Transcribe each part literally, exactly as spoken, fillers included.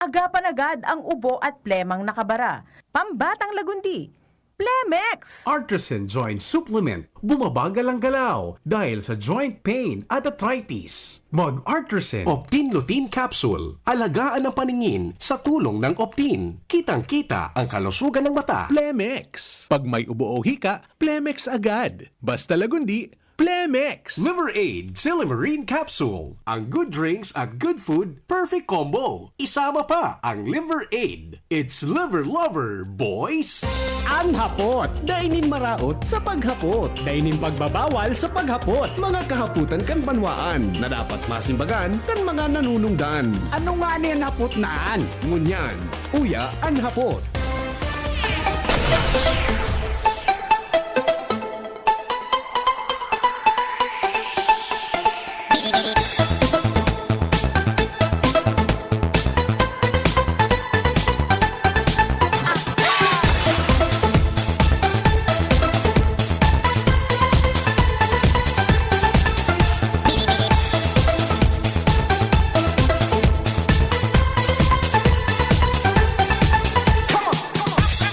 Agapan agad ang ubo at plemang nakabara. Pambatang Lagundi, Plemex! Artisan Joint Supplement, bumabagal ang galaw dahil sa joint pain at arthritis. Mag-Artisan Optin Lutein Capsule, alagaan ang paningin sa tulong ng Optin. Kitang-kita ang kalusugan ng mata. Plemex. Pag may ubo o hika, Plemex agad. Basta Lagundi, Plemex! Liver Aid Silimarin Capsule. Ang good drinks at good food, perfect combo. Isama pa ang Liver Aid. It's Liver Lover, boys! An hapot, dai nin maraot sa paghapot. Dai nin pagbabawal sa paghapot. Mga kahapotan kan banwaan na dapat masimbagan kan mga nanunungdan. Ano ngani an hapot na an? Ngunyan, uya an hapot.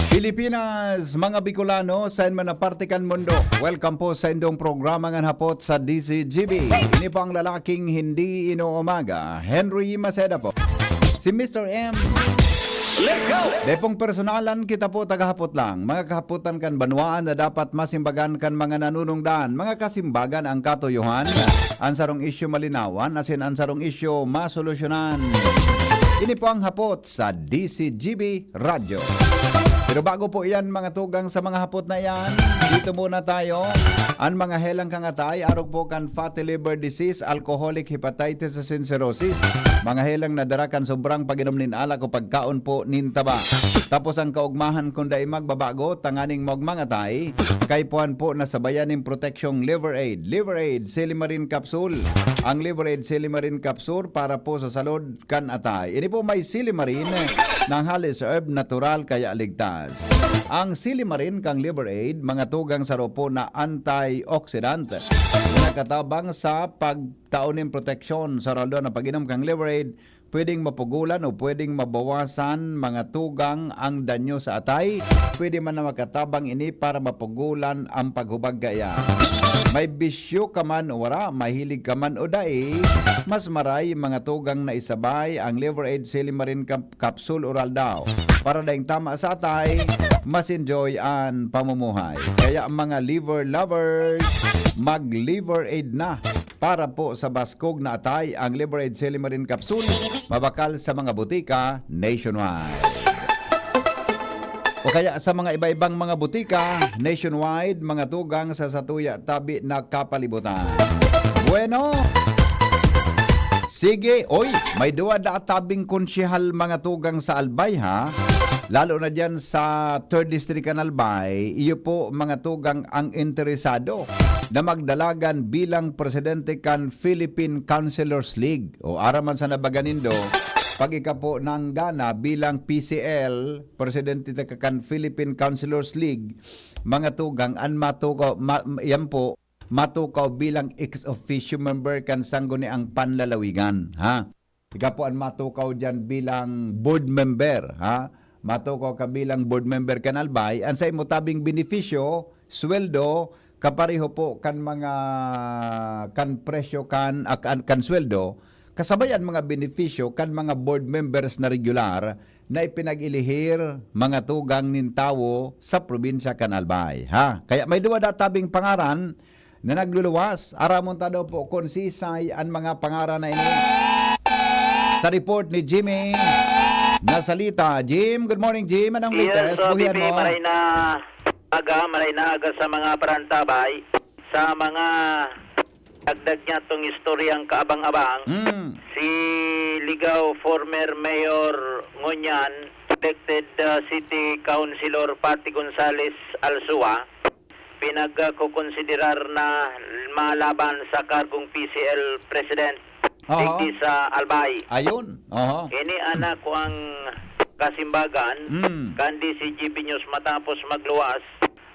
Pilipinas, mga Bicolano, saen man na parte kan mundo. Welcome po sa indong programa ngan hapot sa D Z G B. Ini po ang lalaking hindi inuumaga, Henry Maceda po. Si Mister M. Let's go! Dai pong personalan, kita po tagahapot lang. Mga kahapotan kan banwaan na dapat masimbagan kan mga nanunungdan. Mga kasimbagan ang katuyohan, an sarong isyu malinawan, asin an sarong isyu masolusyonan. Ini po ang hapot sa D Z G B Radyo. Pero bago po iyan, mga tugang, sa mga hapot na iyan, dito muna tayo. An mga helang kan atay, arog po kan fatty liver disease, alcoholic hepatitis asin cirrhosis. Mga helang na dara kan sobrang pag-inom nin alak o pagkaon po nin taba. Tapos ang kaugmahan, kung dai magbabago, tanganing magmangatay, kaipuhan po na sabayan nin proteksyong Liver Aid. Liver Aid, Silimarin Capsule. Ang Liver Aid, Silimarin Capsule para po sa salud kan atay. Ini po may silimarin na halis herb, natural kaya ligtas. Ang silimarin kan Liver Aid, mga tugang, saro po na antioxidant na nakatabang sa pagtao nin proteksyon sa raldo na pag-inom kan Liver Aid. Pwedeng mapugulan o pwedeng mabawasan, mga tugang, ang danyo sa atay. Pwede man na makatabang ini para mapugulan ang paghubag kaya. May bisyo ka man o wara, mahilig ka man o dai, mas maray, mga tugang, na isabay ang Liver Aid Silimarin Cap-, Capsule Oral daw. Para daing tama sa atay, mas enjoy an pamumuhay. Kaya, mga liver lovers, mag-Liver Aid na. Para po sa baskog na atay, ang Liver Aid Silimarin Capsule, mabakal sa mga butika nationwide. O kaya sa mga iba-ibang mga butika nationwide, mga tugang sa satuya tabi na kapalibutan. Bueno, sige, oy, may duwa da tabing konsyehal, mga tugang, sa Albay, ha? Lalo na diyan sa Third District kan Albay, iyo po, mga tugang, ang interesado na magdalagan bilang presidente kan Philippine Councilors League. O, aram man sa nabaga nindo, pag ika po nanggana bilang P C L, presidente ka kan Philippine Councilors League, mga tugang, an matukaw, ma-, yan po, matukaw bilang ex officio member kan Sangguniang Panlalawigan, ha? Ika po an matukaw diyan bilang board member, ha? Matukaw ka bilang board member kan Albay, an saimo tabing benepisyo, sweldo, kapareho po kan mga, kan presyo kan, ah, kan, kan sweldo, kasabay an mga benepisyo kan mga board members na regular na ipinag-ilihir, mga tugang nin tawo sa probinsya kan Albay, ha? Kaya may duwa da tabing pangaran na nagluluwas. Aramon ta daw po kun sisay an mga pangaran na ini. Sa report ni Jimmy Nasalita. Jim, good morning, Jim. Anong Yes, latest? so, Buhian B P, mo? Maray na aga, maray na aga sa mga parantabay. Sa mga dagdag niya tong istoryang kaabang-abang, Mm. si Ligao former Mayor ngunyan, elected, ah, City Councilor Patty Gonzales Alsua, pinagkokonsiderar na malaban sa kargong P C L President Aha. digdi sa Albay. Ayun. Aha. Ini ana ko ang kasimbagan Mm. kan D Z G B News matapos magluwas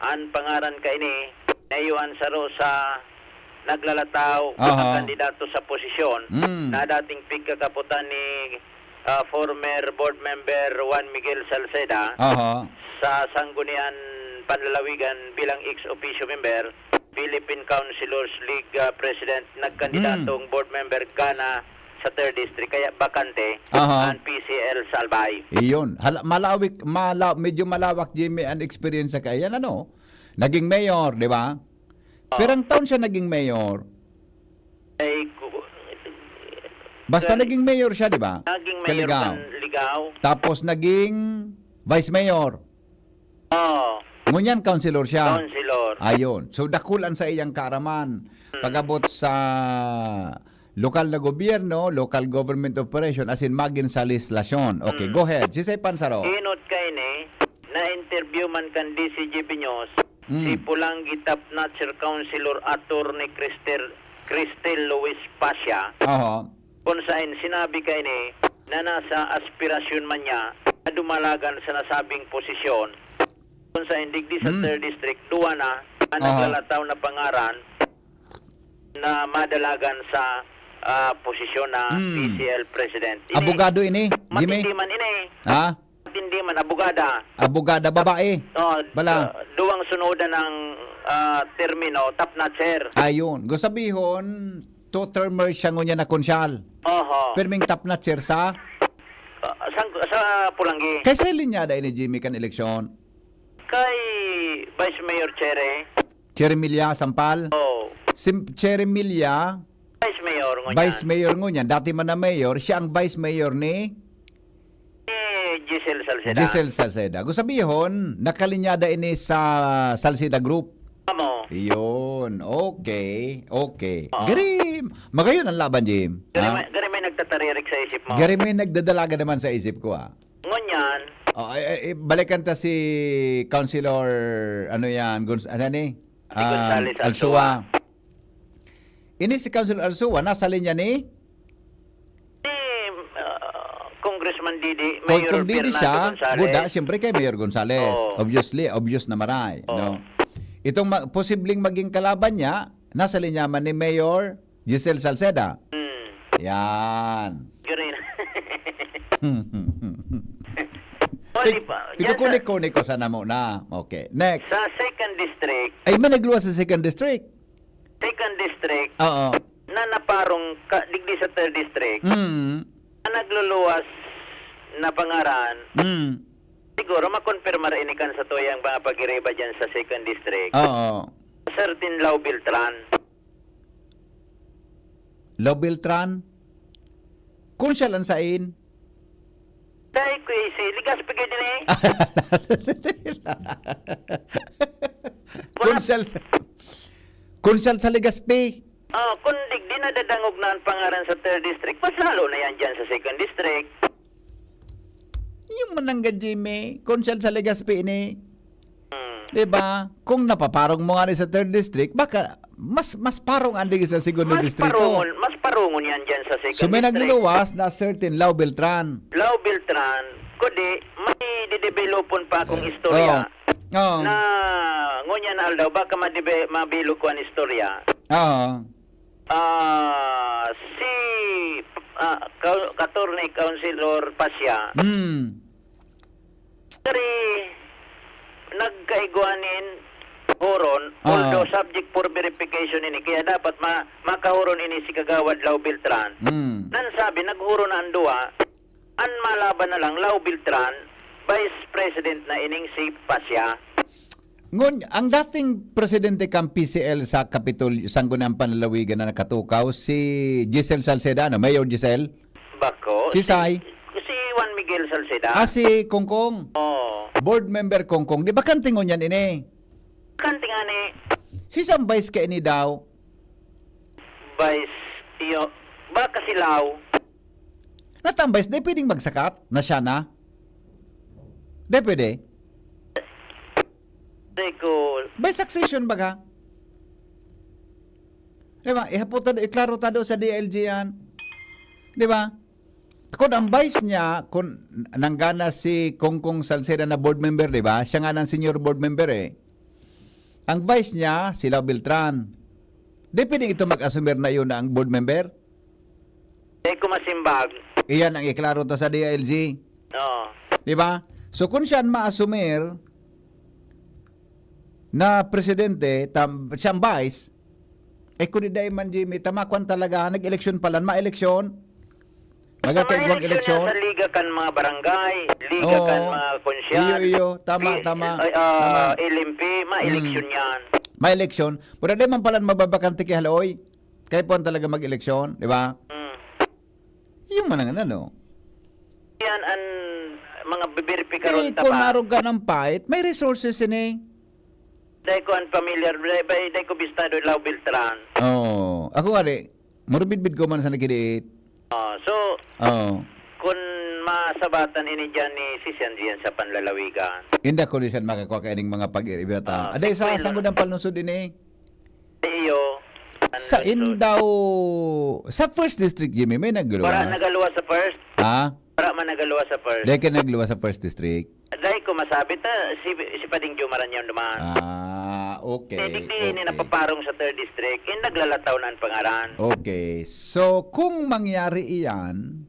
an pangaran kaini na iyo an saro sa naglalataw Aha. na kandidato sa posisyon Mm. na dating pigkakapotan ni ah, former board member Juan Miguel Salceda, Aha. sa Sangguniang Panlalawigan bilang ex officio member, Philippine Councilors League, ah, President, nagkandidatong Hmm. board member gana sa third District, kaya bakante Aha. ang P C L sa Albay. Iyon. Hala-, malawik, mala-, medyo malawak, Jimmy, ang experience sa kaiyan, ano? Naging mayor, di ba? Oo. Pirang taon siya naging mayor? Ay, ku-, Basta kan-, naging mayor siya, di ba? Naging mayor Kaligao. kan Ligao. Tapos naging vice mayor. Oo. Ngunyan, councilor siya. Councilor. Ayun. So, dakul an saiyang kaaraman. Hmm. Pag-abot sa lokal na gobyerno, local government operation, as in, magin sa legislasyon. Okay, Hmm. go ahead. Sisay Pansaro? Inot kaini, na-interview man kan D C G B News, Hmm. si Polangui Top Notcher Councilor Attorney Cristel, Cristel Luis Pasia, Aha. kung saan sinabi kaini na nasa aspirasyon man niya na dumalagan sa nasabing posisyon, kung saan digdi sa Hmm. third District, duwa na ang Aha. naglalataw na pangaran na madalagan sa, ah, posisyon na Hmm. P C L President. Ini, Abogado ini, Jimmy? matindi man ini. Ha? Matindi man, abogada. Abogada, babae? Oh, Bala. ah, duwang sunodan ng, ah, termino, top notcher. Ayun. Gusto sabihon, two-termer siya ngunyan na konsyal. Oho. Pirming top notcher sa? Ah, sang-, sa Polangui. Kay sa linyada ini, Jimmy, kan eleksyon? Kay Vice Mayor Cherry. Cherry Milla, Sampal? Oo. Si Cherry Milla, Vice Mayor ngunyan. Vice Mayor ngunyan. Dati man na mayor, siya ang vice mayor ni Ni Giselle Salceda. Giselle Salceda. Gusto sabihon, nakalinyada ini sa Salceda Group. Amo. Iyon. Okay. Okay. Oo. Gari, magayon ang laban, Jim. Gari Ha? may, gari may nagtataririk sa isip mo. Gari may nagdadalaga naman sa isip ko, ah. Ngunyan. Oh, ay, ay, ay, balikan ta si Councilor, ano yan, Gonz-, ano ni? Si Gonzales Um, Alsua. Alsua. Ini si Councilor Alsua, nasa linya ni? Si, ah, Congressman Didi, Kung, Mayor kung Didi Fernando siya, Gonzales. Buda, siyempre kay Mayor Gonzales. Oo. Obviously, obvious na maray, Oo. no? Itong ma-, posibleng maging kalaban niya, nasa linya man ni Mayor Giselle Salceda. Hmm. Yan. Ganun. O, Pig-, di ba? Diyan sa pigkukunik-kunik ko sana muna. Okay, next. Sa second district. Ay, may nagluwas sa second district. Second district Oo. na naparong ka, digdi sa third district, Mm. na nagluluwas na pangaran, Mm. siguro makonfirmar ini kan sa tuyang mga pagiriba dyan sa second district. Oo. Certain Lau Beltran. Lau Beltran? Kung siya lang sain? Dai ko isi, Legazpi kayo din eh. Kung siya, kung siya sa Legazpi? Oh, kung digdi nadadangog na ang pangaran sa third district, mas lalo na yan dyan sa second district. Yung mananggad, Jimmy, kung siya sa Legazpi ni, Hmm. Di ba? Kung napaparong mo nga ni sa third district, baka mas, mas parong ang digi sa segundo Mas distrito. parungon, mas parungon yan dyan sa second So, may district. nagluluwas na certain Lau Beltran. Lau Beltran, kundi may didevelopon pa akong Eh, istorya oo. Oo. na ngunyan na aldaw, baka madebe-, mabilog ko ang istorya. Oo. Ah, si, ah, Ka-, Attorney Councilor Pasya, Hmm. Kari, nagkaigwa nin huron, Ah. although subject for verification ini, kaya dapat ma-, makahuron ini si Kagawad Lau Beltran. Mm. Nan sabi, naghuron na ang duwa, an malaban na lang, Lau Beltran, Vice President na ining si Pasya. Ngun, ang dating presidente kan P C L sa Kapitolyo, Sangguniang Panlalawigan na nakatukaw, si Giselle Salceda, ano, Mayor Giselle? Bako, Si si, Sai? si Juan Miguel Salceda. Ah, si Kongkong. Oo. Board member Kongkong. Di ba kantingon yan ini? Kantingan ni Si Sam Vice ka ini daw. Vice, iyo, baka si Lau. Natambay, di pwedeng magsakat na siya na? Di pwede? Di ko By succession baga? Di ba? Ihapot ta, iklaro ta do sa D I L G yan. Di ba? Kung ang vice niya, kung nanggana si Kongkong Salceda na board member, di ba? Siya nga ng senior board member eh. Ang vice niya, si Lau Beltran. Di pwedeng ito mag-assumer na yun na ang board member? Di ko masimbag. Iyan ang iklaro ta sa D I L G. Oo. Di ba? So, kung siya an maasumir na presidente, tam-, siyang vice, eh, kung di dai man, Jimmy, tama kwan talaga, nag-eleksyon pala, ma-eleksyon. Magkakaigwang eleksyon. Sa liga kan mga barangay, liga kan Oo. mga konsyal. Iyo, iyo. Tama, Li-, tama, ay, ah, tama. L M P, ma-eleksyon Mm. yan. Ma-eleksyon. Pero di man pala mababakante ki haloy. Kaya po ang talaga mag-eleksyon, di ba? Mm. Yung manangan, ano? Yan ang mga bibirpi karon Di ta ko pa. narugan ang fight. May resources ini. Dai ko ang familiar, dai, dai, dai ko bistado Lao Beltran. Oo. Ako nga di, muribidbid ko man sa nakidiit. Ah, so, Oo. kun masabatan ini dyan ni si Sian Rian sa panlalawigan. Inda ko di siya makakuha kaining mga pag-iribata. Ah, Aday, sa, Miguel. sangod ang panlungsod ini? Iyo. Sa Panlungsod. Indao, sa first district, Jimmy, may nagluwas? Para nagaluwas sa first? Ha? Para man nagaluwas sa first? Dai ka nagluwas sa first district? Dai ko masabi ta, si, si Pading Jomaran yan naman. Ah, okay, Hindi, hindi, hindi okay. napaparong sa third district. Yung naglalataw na ang pangaran. Okay. So, kung mangyari iyan,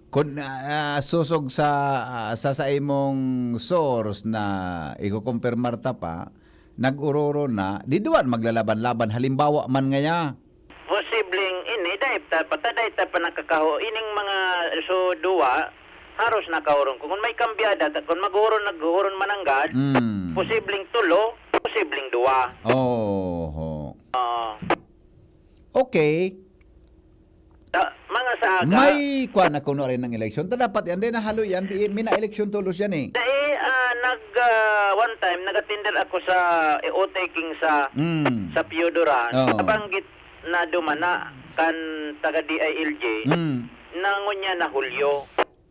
kung, ah, susog sa, ah, sa, sa imong source na ikukumpirmar ta pa, nag-ororo na, di duwan maglalaban-laban. Halimbawa man ngaya. Posibleng ini, dahil ta, pata dahil ta pa nakakaho, ining mga so duwa, haros nakahuron. Kung may kambyada, ta, kung maghuron, naghuron mananggad, Mm. posibleng tulo, posibleng duwa. Oho. Oo. Okay. Sa, mga sa aga. May kwan na kuno rin ng eleksyon. Ta dapat yan, di nahalo yan, di, mina-eleksyon tulos yan eh. Dahil, ah, nag, ah, one time, nag-attender ako sa E O taking sa, Mm. sa Pioduran. Oo. Nabanggit na dumana kan taga D I L G, Mm. na ngunya na Hulyo.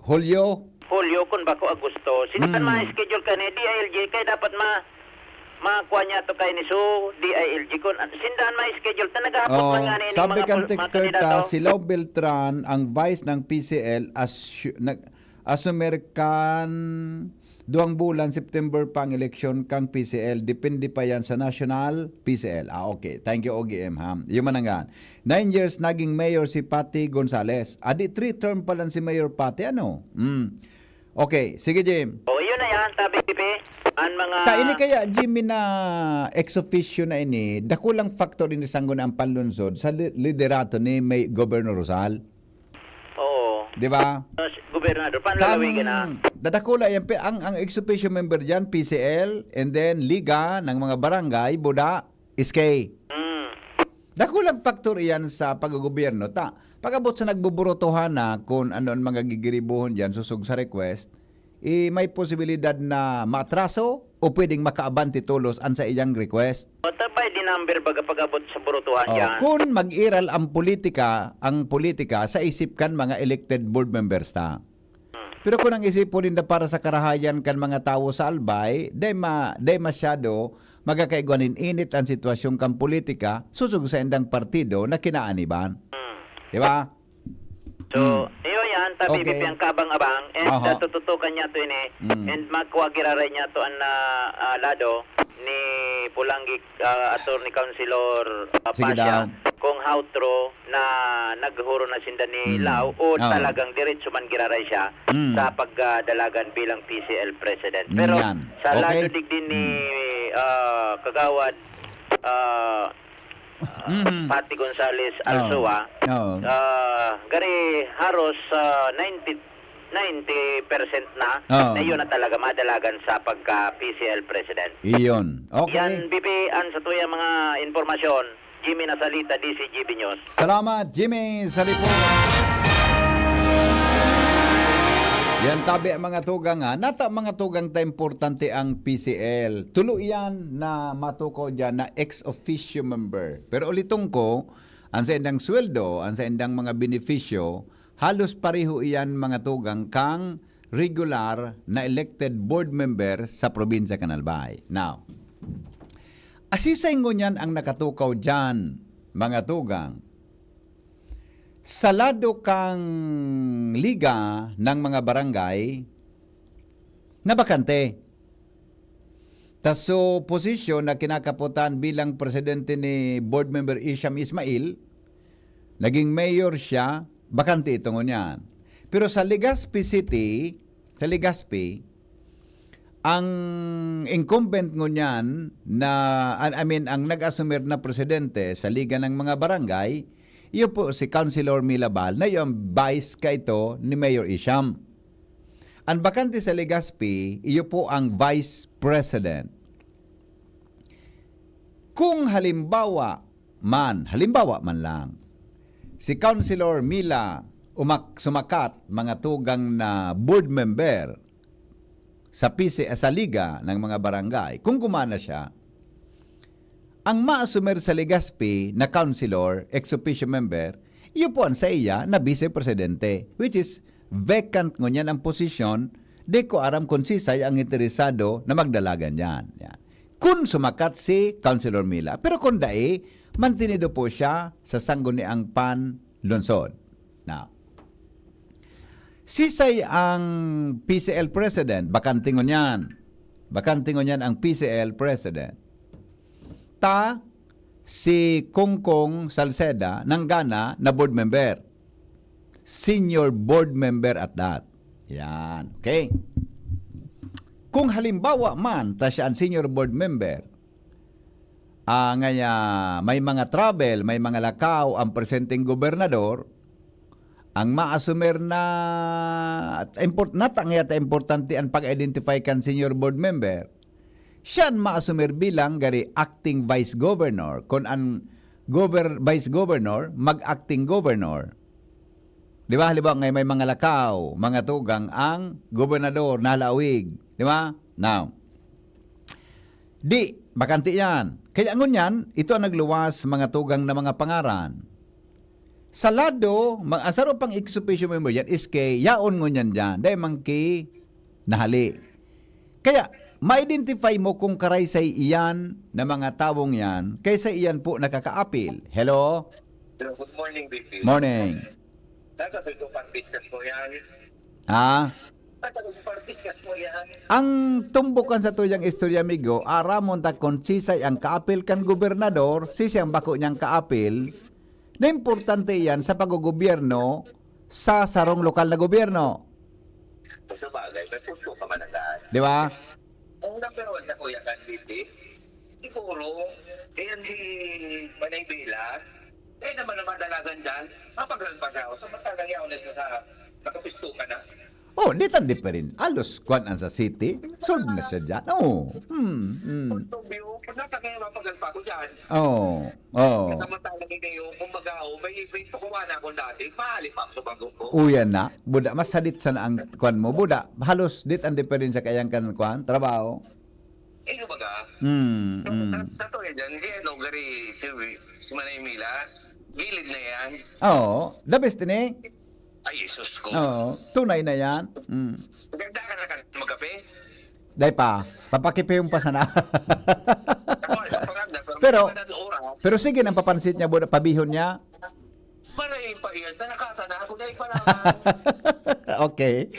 Hulyo? Hulyo, kun bako Agosto. Sinda kan Mm. ma-schedule ka ni D I L G, kay dapat ma-, makuha niya to kay ni su D I L G. Kun, sinda an ma-schedule, ta naghahapot Oh, man nga ni ining sabi mga kan pol-, mga texter kandidato. ta, si Lau Beltran, ang vice ng P C L, as-, nag-, asumer kan duwang bulan, September pa ang eleksyon kang P C L. Depende pa yan sa national P C L. Ah, okay. Thank you, O G M, ha? Yung manangan. Nine years naging mayor si Patty Gonzales. Adi, three term pa lang si Mayor Patty, ano? Mm. Okay, sige, Jim. O, yun na yan, tabi, Pipi. Ang mga Ta, ini kaya, Jimmy, na ex officio na ini, dakulang factor ini sanggo na ang panlunsod sa li-, liderato ni May Governor Rosal. Oo. Di ba? Mas gobernador, panlalawigan na. Tang-, dadakula yan, pe, ang, ang ex officio member dyan, P C L, and then Liga ng mga barangay, Buda, S K. Mm. Dakulang factor iyan sa paggogobyerno. Ta, pag-abot sa nagbuburotohan na kung ano ang mga gigiribuhon diyan, susog sa request, eh, may posibilidad na maatraso o pwedeng makaabante tolos an sa iyang request. O, ta by the number baga pag-abot sa burotohan Oh, diyan. Kun mag-iral ang politika, ang politika sa isip kan mga elected board members ta. Hmm. Pero kung ang isipon ninda para sa karahayan kan mga tawo sa Albay, dai ma-, dai masyado magakaigwa nin init ang sitwasyon kan politika, susog sa indang partido na kinaaniban. Hmm. Di ba? So, Hmm. iyo yan, tabi Okay. Pipi ang kabang-abang, and Aha. natututukan niya to ini, Hmm. and magkuha giraray niya to ang, ah, ah, lado ni Pulanggi, ah, Attorney Councilor, ah, Sige Pasha, daw. kung how true na naghuro na sinda ni Hmm. Lau o Oo. talagang diretso man giraray siya Hmm. sa pagdalagan bilang P C L President. Pero Yan. sa Okay. lado digdi ni, Hmm. ah, Kagawad, ah, Mhm. Patty Gonzales Oo. Alzoa, Oo. ah, gari haros, ah, ninety, ninety percent na, Oo. na yun na talaga madalagan sa pagka-P C L president. Iyon. Okay. Yan, B P, ang sa tuyang mga impormasyon, Jimmy Nasalita, D C G B News. Salamat, Jimmy, sa report. Yan, tabi ang mga tugang, ha. Nata mga tugang ta importante ang P C L. Tulo yan na matukaw dyan na ex officio member. Pero uliton ko, ang sa indang sweldo, ang sa indang mga benepisyo, halos pareho iyan mga tugang kang regular na elected board member sa probinsya kan Albay. Now, asisay ngunyan ang nakatukaw dyan, mga tugang. Sa lado kang Liga ng mga Barangay, na bakante. Tas su posisyon na kinakapotan bilang presidente ni Board Member Isham Ismail, naging mayor siya, bakante ito ngunyan. Pero sa Legazpi City, sa Legazpi, ang incumbent ngunyan na, I I mean, ang nag-asumer na presidente sa Liga ng mga Barangay, iyo po si Councilor Mila Bal, na iyo ang vice kaito ni Mayor Isham. Ang bakante sa Legazpi, iyo po ang vice president. Kung halimbawa man, halimbawa man lang, si Councilor Mila umak-, sumakat, mga tugang na board member sa P C, sa Liga ng mga Barangay, kung gumana siya, ang maasumer sa Legazpi na councilor, ex officio member, iyo po ang sa iya na vice presidente, which is vacant ngunyan ang posisyon, di ko aram kung sisay ang interesado na magdalagan diyan. Yan. Kun sumakat si Councilor Mila. Pero kung dai, mantinido po siya sa sangguniang PAN lungsod. Now, sisay ang P C L president? Bakante ngunyan. Bakante ngunyan ang P C L president. Ta, si Kongkong Salceda, nanggana na board member. Senior board member at that. Yan. Okay. Kung halimbawa man, ta siya ang senior board member, ah, ngaya may mga travel, may mga lakaw ang presenteng gobernador, ang maasumer na import-, nata ngaya ta importante ang pag-identify kan senior board member, siya an maasumer bilang gari acting vice governor, kun an gover-, vice governor, mag-acting governor. Di ba? Halimbawa, ngay may mga lakaw, mga tugang ang gobernador, nahalaawig. Di ba? Now, di, bakante yan. Kaya ngunyan, ito ang nagluwas, mga tugang na mga pangaran. Sa lado, mag-, ang saro pang ex officio member yan is kay yaon ngunyan dyan. Dahil man ki nahali. Kaya, ma-identify mo kung karaysay iyan na mga tawong yan, kaysa iyan po nakakaapil. Hello? Hello, good morning, B P. Morning. Nasa Bilbo Partiskas mo yan? Ha? Nasa Bilbo Partiskas mo yan? Ang tumbokan sa tuyang istorya, amigo, aramon ta kung sisay ang kaapil kan gobernador, sisay ang bako niyang kaapil, na importante iyan sa paggogobyerno sa sarong lokal na gobyerno. Sa bagay, may punto ka man, Adan. Di ba? Ang number one na, Kuya Can, B P, siguro, ayan si Manay Vela, eh naman ang madalagan dyan, mapagal pa siya. Samantalang yaon na siya sa nakapisto ka na. Oh, di tan diferen. Alos, kwan an sa city. Solve na siya dyan. Oo. Hmm, hmm. Punto view, kung nata kaya mapagal pa ako dyan. Oo. Oo. Samantalang hindi yung, kumbaga, oh, may, may tukuan akong dati, mahali pa ako sa bago ko. Uyan na. Buda, mas sadit sana ang kwan mo. Buda, halos di tan diferensya kaya kan kwan, trabaho. Eh, kumbaga, Hmm, so, hmm. Sa, sa to, eh, dyan, hindi, ano, gari, si, si Manay Mila, gilid na yan. Oo. The best ini. Ay, Jesus ko. Oo. Tunay na yan. Hmm. Maganda ka na ka magkape? Dai pa. Papakipihon pa sana. Ako, ay, papaganda, Pero, madad oras. Pero sige nang papansit niya, buda, pabihon niya. Maray pa iyan, sa nakasana ako, dai pa naman. Okay.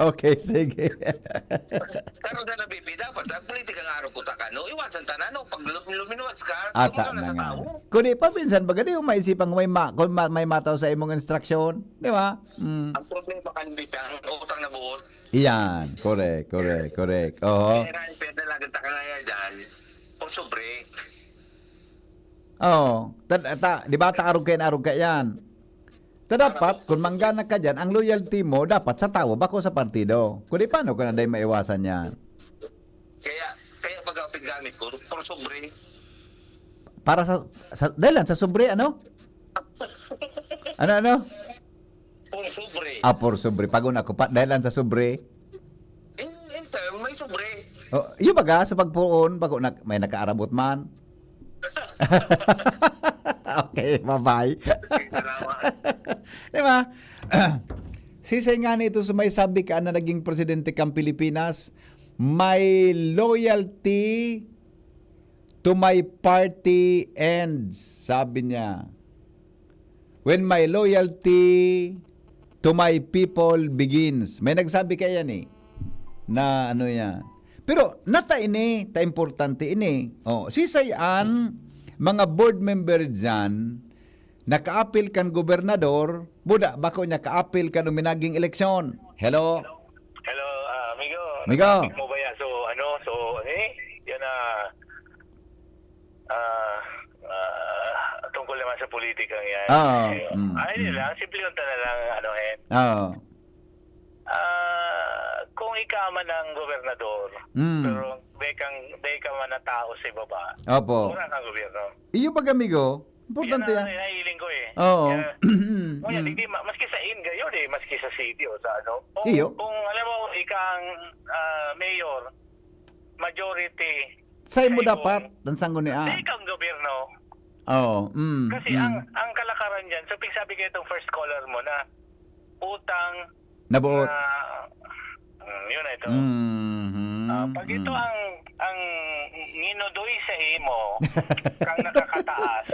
Okay, sige. Pero sa nabibi, dapat, ang politika nga araw ko taka, no? Iwasan ta na, no? Pag lum-, luminuwas ka, Ata tumuka na na sa nga. Tao. Kundi pa, minsan, baga di mo maisipan kung may ma-, kung ma-, may mataw sa imong instruction, di ba? Mm. Ang problema kan B P, ang utang na buot. Iyan, correct, correct, correct. Oo. Kaya nga, pwede lang ang taka nga yan dyan. O sobre. Oo. Ta, ta, di ba, ta arog kayo na arog kayo yan? Ta dapat, kung manggana ka dyan, ang loyalty mo dapat sa tawo, bako sa partido. Kundi paano ko na dahil maiwasan yan? Kaya, kaya pag gamit ko, por sobre. Para sa, sa, dahil lang sa sobre, ano? Ano, ano? Por sobre. Ah, por sobre. Pag una ko pa, dahil lang sa sobre. In, in term, may sobre. Oh, yung baga, sa pagpuon, bago na, may nakaarabot man. Okay, bye-bye. Okay, salamat. Di ba? Sisay nga nito sa may sabi ka na naging presidente kang Pilipinas, "My loyalty to my party ends," sabi niya. "When my loyalty to my people begins." May nagsabi kaya ni na ano yan. Pero nata ini, ta importante ini. Oh, sisay an mga board member dyan nakaapil kan gobernador, buda bako niya kaapil kan uminaging eleksyon. Hello? Hello, ah, amigo. Amigo. Nag-topic mo ba yan? So, ano, so, eh, yan na, ah, ah, tungkol naman sa politikang yan. Oo, Eh, mm, Ay, yun mm. lang, simple yung na lang, ano, eh. Oo. Ah, kung ika man ang gobernador, Mm. pero may kang, may ka man na tao sa baba, Opo. wala kang gobyerno. Iyo pag amigo, importante Yan ang yan. nahiling ko eh. Oo. Kaya, Mm, kaya mm. di, di, ma-, maski sa in gayon eh, maski sa city o sa ano. Kung, Iyo. kung alam mo, ika ang ah, mayor, majority Sa imo sa dapat, imong, ang sanggunian. sa ikang gobyerno. Oo. Mm, Kasi mm. ang, ang kalakaran dyan, so pigsabi kayo itong first caller mo na utang Nabuot. na, mm, yun na ito. Mhm, Ah, pag ito mm. ang, ang nginudoy sa imo, kang nakakataas,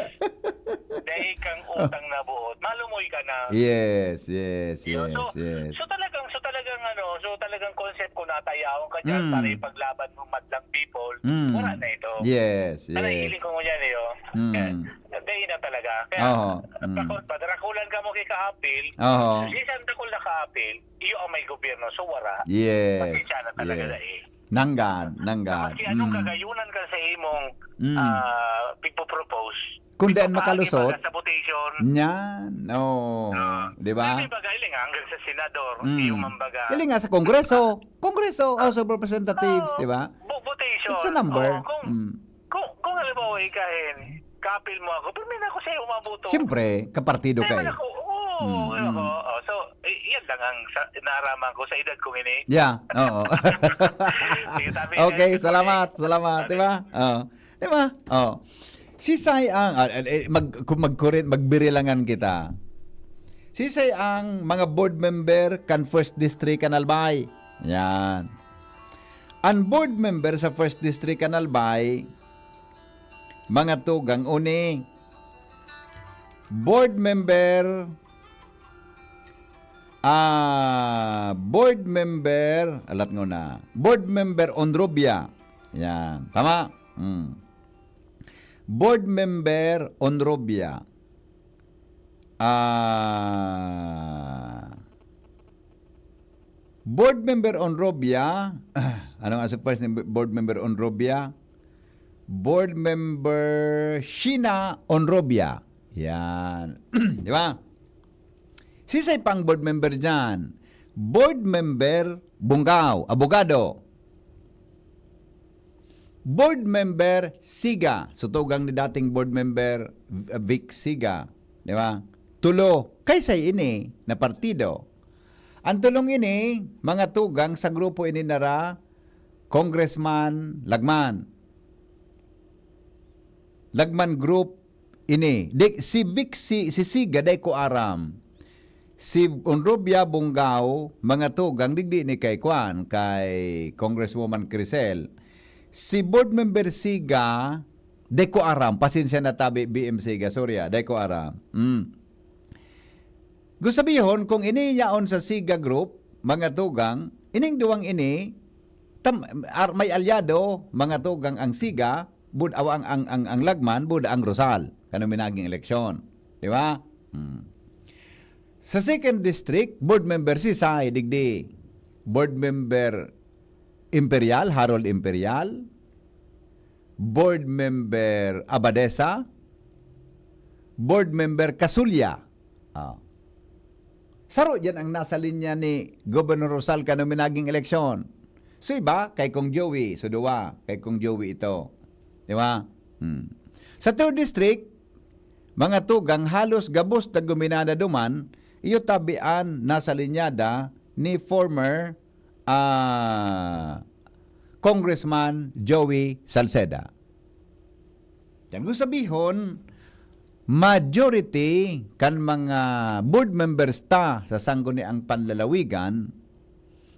dahil kang utang na buot, malumoy ka na. Yes, yes, Yun. yes, So, yes. so talagang, so talagang ano, so talagang concept ko natayawan ka dyan Mm. para ipaglaban mo madlang people, Mm. wala na ito. Yes, Ano, yes. hiling ko mo yan eh, oh. Mm. Kaya, dahil na talaga. Kaya, Oo, mm. pakon, padrakulan ka mo kay kaapil, Oo. so, si Santa Cruz na kaapil, iyo ang may gobyerno, so wara. Yes, Pasensya na talaga yes. na eh. Nanggad, nanggad. Kasi anong Mm. kagayunan ka sa imong, Mm. ah, pigpo-propose? Kundi ang Ipapahagi makalusot, baga sa votation. Niyan, oo. Ah. Di ba? Hindi baga, iling hanggang sa senador, Mm. iyo man baga. Iling nga sa Kongreso. Kongreso, House of Representatives, Oo. di ba? Bo-, votation. It's a number. Oo, kung, Mm. kung, kung halimbawa, ikahin, kapil mo ako, pero may na ako sa'yo umabuto. Siyempre, kapartido Kaya ka man eh. ako, oo, Mm, mm. oo. So, i-, yan lang ang sa, naaraman ko sa edad kong ini. Yeah, oo. Sige, tabi, Okay, guys, salamat, salamat, di ba? Oo. Di ba? Oh. Sisay ang, ah, eh, mag, kung magkurin, magbirilangan kita. Sisay ang mga board member kan First District kan Albay? Yan. Ang board member sa First District kan Albay, mga tugang uni. Board member, ah, board member, alat ngona. Board member Onrubia. Yan. Tama? Hmm. Board member Onrubia. Ah, board member Onrubia. Ano nga sa first name? Board member Onrubia. Board member Sheena Onrubia. Yan. Di ba? Sisay pang board member dyan? Board member Bungao, abogado. Board member Siga, sutugang ni dating board member V-, Vic Siga, di ba? Tulo, kaysay ini na partido. Ang tulong ini, mga tugang sa grupo ini nara, Congressman Lagman. Lagman Group ini. Di, si Vic, si, si Siga, dai ko aram. Si Onrubia Bungao, mga tugang, digdi ni kay kwan, kay Congresswoman Crisel. Si Board Member Siga, dai ko aram. Pasensya na tabi, B M Siga, sorry ah, dai ko aram. Mm. Gusto sabihon, kung ini yaon sa Siga Group, mga tugang, ining duwang ini, tam-, ar-, may alyado, mga tugang ang Siga, bud-, awa ang, ang, ang, ang Lagman, bud ang Rosal, kan uminaging eleksyon. Di ba? Hmm. Sa second district, board member si Sai, digdi. Board member Imperial, Harold Imperial. Board member Abadesa. Board member Kasulya. Ah. Saro diyan ang nasa linya ni Governor Rosal kan uminaging eleksyon. So iba, kay Kong Joey, so duwa, kay Kong Joey ito. Di ba? Hmm. Sa third district, mga tugang halos gabos na guminada duman, iyo tabi an nasa linyada ni former, ah, Congressman Joey Salceda. Yan kung sabihon, majority kan mga board members ta sa Sangguniang Panlalawigan,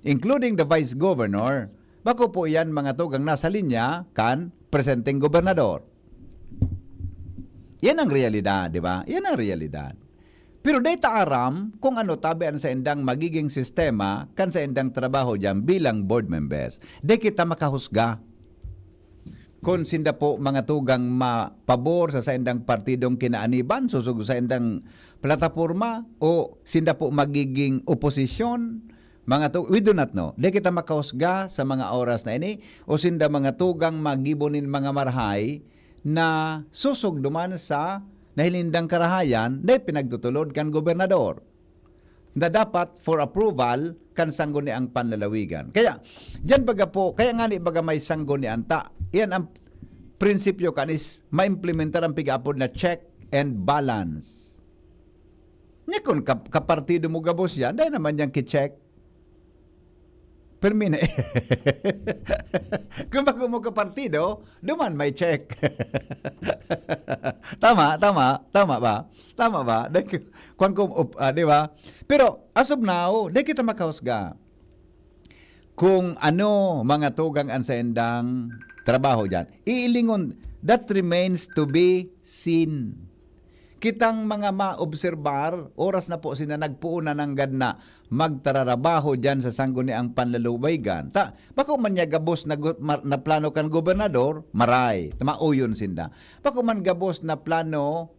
including the vice governor, bako po yan mga tugang nasa linya kan presenteng gobernador. Yan ang realidad, di ba? Yan ang realidad. Pero dai ta aram kung ano tabi an saindang magiging sistema kan saindang trabaho diyan bilang board members. Dai kita makahusga. kun sinda po mga tugang mapabor sa saindang partidong kinaaniban, sosog sa saindang plataporma, o sinda po magiging oposisyon, mga tu-, we do not know. Di kita makahusga sa mga oras na ini, o sinda mga tugang magibo nin mga marahay na sosog duman sa nahiling nindang karahayan na ipinagtutulod kan gobernador na dapat for approval kan sangguniang panlalawigan. Kaya, diyan baga po, kaya nga ni baga may sanggunian ta, iyan ang prinsipyo kan is maimplementar ang pig-aapod na check and balance. Nya kun ka-, kapartido mo gabos yan, dai naman yan ki-check. Permi na. Kung bago mo kapartido, duman may check. Tama, tama, tama ba? Tama ba? Dai ki-, kwan ko, op-, ah, di ba? Pero, as of now, di kita makahusga kung ano mga tugang an saindang trabaho diyan. Iilingon, that remains to be seen. Kitang mga maobserbar, oras na po sina nagpoon na nanggad na magtararabaho diyan sa sangguniang panlalawigan. Ta, bako man niya gabos na gu-, ma-, na plano kan gobernador, maray, mauyon sinda. Bako man gabos na plano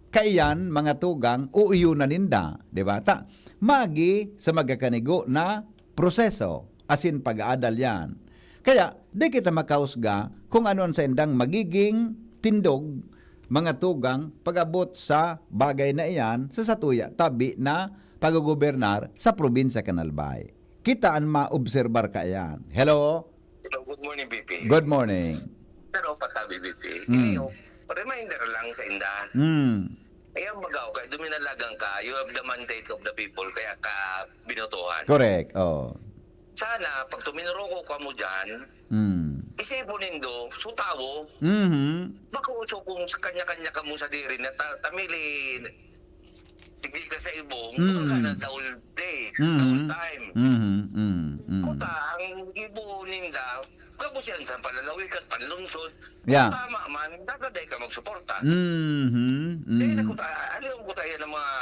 kaiyan, mga tugang, uuyunan ninda, di ba? Ta, magi sa magkakanigo na proseso, asin pag-aadal yan. Kaya, di kita makahusga kung ano ang saindang magiging tindog, mga tugang, pag-abot sa bagay na iyan sa satuya tabi na paggogobernar sa probinsya kan Albay. Kita an maobserbar kaiyan. Hello? Hello, good morning, B P. Good morning. Pero pa sabi, B P, Mm. ini, oh, reminder lang sa inda. Mm. Ayan, baga, okay, duminalagan ka, you have the mandate of the people, kaya ka binotohan. Correct, oo. Sana, pag tuminuruko ka mo dyan, Mm. isipon nindo, so tawo, Mhm. bako so kung sa kanya-kanya ka mo sa diri na ta-, tamili, sige ka sa ibong, Mm. baka na the whole day, the whole Mhm. time. Mhm, mhm, mhm. Kuta, ang ibo ninda, gabos yan sa panlalawigan, panlungsod. Yeah. Tama man, dapat dahil ka magsuporta. Mhm, Dahil mhm. ako, ah, aliw ko tayo ng mga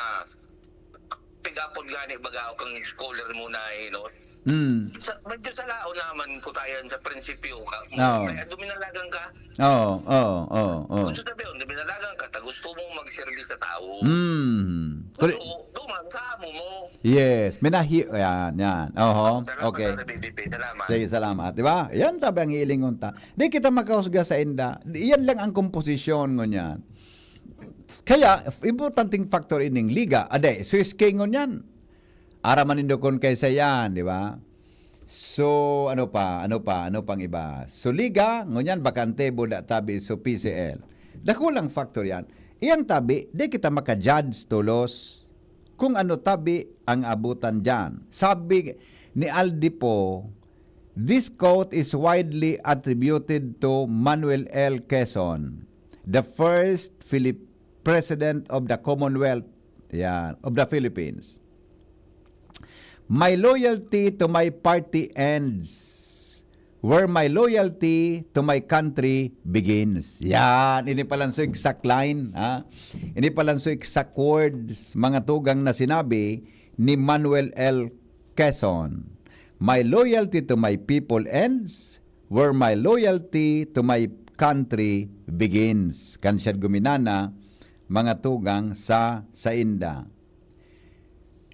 pigapod gani, baga ako kang scholar mo na, eh, no? Mm. Sa, medyo sa lao naman ko tayo sa prinsipyo ka. Oo. Kaya duminalagan ka. Oo, oo, oo, oo. Kung sa tabi, duminalagan ka, ta gusto mong magservis sa tao. Mm. Pero, Kuri- duman sa amo mo. Yes, minahi-, yan, yan. Oho, Salamat, okay. Brother B B P. Salamat. Sige, salamat. Di ba? Yan tabi ang hiling unta. Di kita makahusga sa inda. Di, yan lang ang komposisyon ngunyan. Kaya, importanteng factor ining liga. Ade, Swiss K ngunyan. Araman nindo kun kaysa yan, di ba? So, ano pa? Ano pa? Ano pang iba? So, liga, ngunyan, bakante, buda, tabi, so, P C L. Dakulang factor yan. Iyan tabi, di kita maka-judge tolos kung ano tabi ang abutan diyan. Sabi ni Aldi po, this quote is widely attributed to Manuel L. Quezon, the first Philip-, president of the Commonwealth, yan, of the Philippines. My loyalty to my party ends where my loyalty to my country begins. Yan, ini palan so exact line, ha? Ini palan so exact words, mga tugang na sinabi ni Manuel L. Quezon. My loyalty to my people ends where my loyalty to my country begins. Kan siya guminana, mga tugang sa sainda.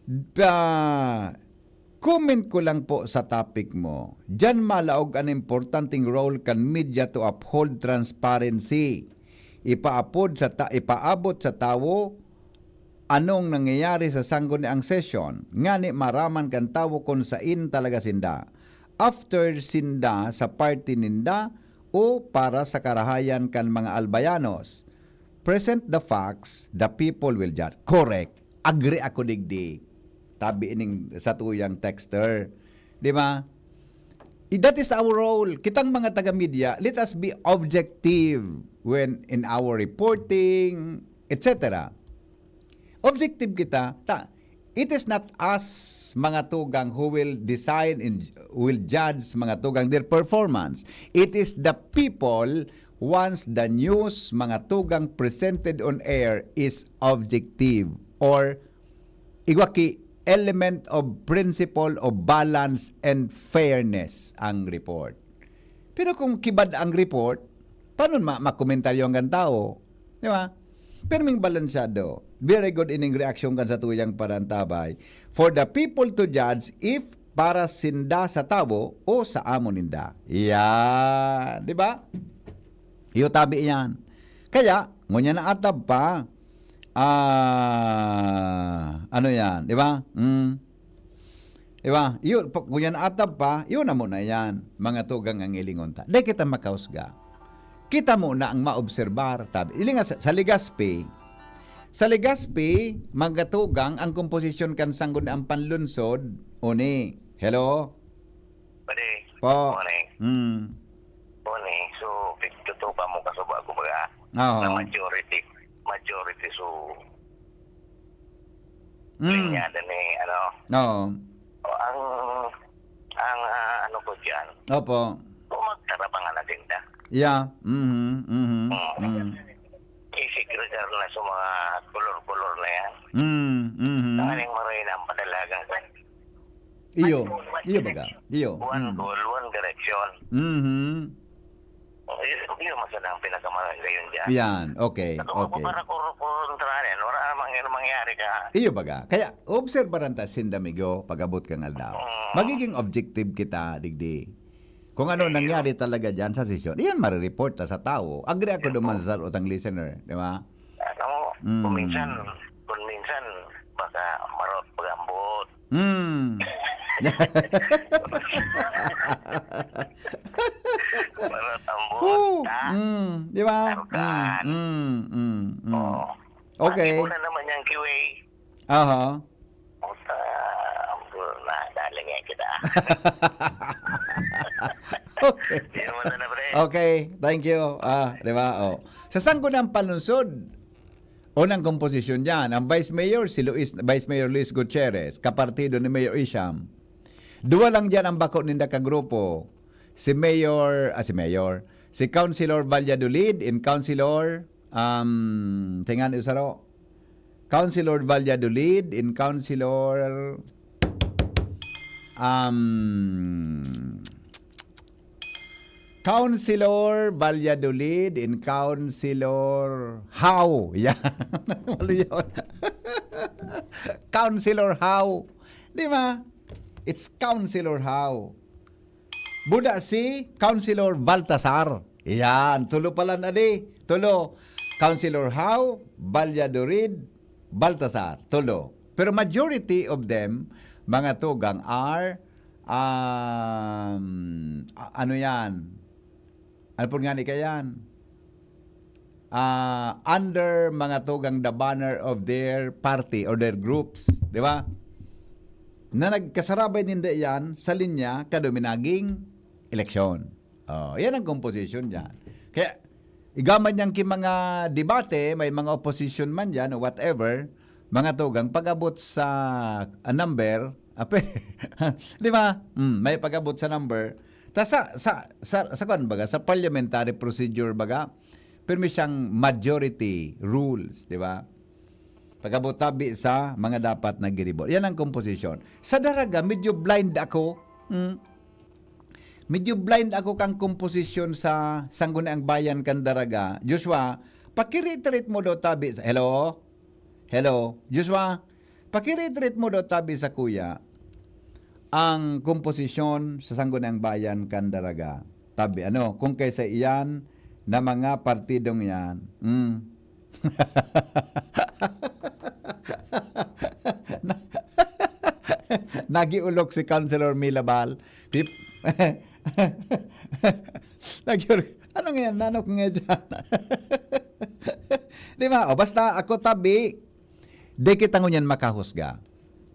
Pa, comment ko lang po sa topic mo. Diyan malaog an importanteng role kan media to uphold transparency. Ipaapod sa ta-, ipaabot sa tawo anong nangyayari sa sangguniang sesyon, ngani maraman kan tawo kun sain talaga sinda. After sinda sa party ninda o para sa karahayan kan mga Albayanos. Present the facts, the people will judge. Correct. Agree ako digdi. Tabi ining satuyang texter. Di ba? I-, that is our role. Kitang mga taga-media, let us be objective when in our reporting, et cetera. Objective kita. Ta, it is not us, mga tugang, who will decide and will judge, mga tugang, their performance. It is the people, once the news, mga tugang, presented on air is objective or igwa ki element of principle of balance and fairness ang report. Pero kung kibad ang report, Paano ma-, makomentaryo ang kan tawo? Di ba? Pirming balansyado. Very good ining reaksyon kan sa tuyang parantabay. For the people to judge if para sinda sa tawo o sa amo ninda. Yan. Di ba? Iyo tabi yan. Kaya, ngunyan na atab pa, ah, ano yan? Di ba? Mm. Di ba? Iyo, pa, ngunyan na atab pa, yun na muna yan. Mga tugang ang ilingon ta. Di kita makahusga. Kita mo na ang maobserbar. Tabi, ili nga sa, sa Legazpi, sa Legazpi, magatugang ang komposisyon kan Sangguniang Panlunsod, oni. Hello? Pare, Po. Morning. Hmm. Morning. So, pagtutukan mo kasuba ko baga, Oo. Na majority, majority so, Mm. Linya din eh, ano. Oo. O, ang, ang, ah, ano ko dyan, Opo. Kung magtarabangan na din na. Yeah. Mhm, mhm, Mm. mm. Isigregar na sa mga kolor-kolor na yan. Mm, mhm. Ang aning maray na ang padalagan ko. Iyo, iyo baga. Iyo. One Mm. goal, one direction. Mhm. Oh, yun, yun, mas ang pinakamalaki yun dyan. Yan, okay, At kung okay. Para kor-, kontra yan, wala namang yun mangyari ka. Iyo baga. Kaya, obserbaran ta sinda, migo, pag-abot kang aldaw. Mm. Magiging objective kita, digdi. Kung ano Ayun. Nangyari talaga dyan sa sesyon, iyan marireport ta sa tao. Agree ako Yun duman po. Sa sarotang listener, di ba? Ano, Mm. Kung minsan, kung minsan, baka marot pag-ambot. Hmm. Para tambot, Oo. Ha? Hmm. Di ba? Tarukan. Hmm. Hmm. Hmm. Hmm. Oo. Okay. Pati ko na naman yung Q A. Aha. Puta, ambot na, dali nga kita. Okay. Yan muna na, pre. Okay, thank you. Ah, di ba? Oh. Sa Sangguniang Panlunsod, unang komposisyon dyan, ang Vice Mayor, si Luis, Vice Mayor Luis Gutierrez, kapartido ni Mayor Isham. Duwa lang dyan ang bako ninda ka grupo. Si Mayor, ah, si Mayor, si Councilor Valladolid and Councilor, um, tingan isaro. Councilor Valladolid and Councilor, um, Councilor Valladolid and Councilor How. Yan. Malo yun. Councilor How. Di ba? It's Councilor How. Buda si Councilor Baltasar. Yan. Tulo pala na di. Tulo. Councilor How, Valladolid, Baltasar. Tulo. Pero majority of them, mga tugang are, um, a-, ano yan? Ano po nga ni kayan? Ah, under mga tugang the banner of their party or their groups, di ba? Na nagkasarabay ninda yan sa linya kaduminaging eleksyon. Oh, yan ang komposisyon dyan. Kaya, igaman niyang ki mga debate, may mga opposition man dyan o whatever, mga tugang, pag-abot sa, ah, number, ape, di ba? Mm, may pag-abot sa number. Ta sa, sa, sa, sa kwan baga, sa parliamentary procedure baga, pirmi siyang majority rules, di ba? Pag-abot tabi sa mga dapat na giribo. Yan ang komposisyon. Sa Daraga, medyo blind ako. Hmm. Medyo blind ako kang komposisyon sa Sangguniang Bayan kan Daraga. Joshua, pakireiterate mo daw tabi sa, hello? Hello? Joshua, pakireiterate mo daw tabi sa kuya ang komposisyon sa Sangguniang Bayan kan Daraga. Tabi, ano, kung kaysa iyan na mga partidong yan. Hmm. Na-, nagiulok si Councilor Milabal. Pip-, nagiulok. Ano nga yan? Nanok nga dyan? Di ba? O, basta ako tabi, di kita ngunyan makahusga.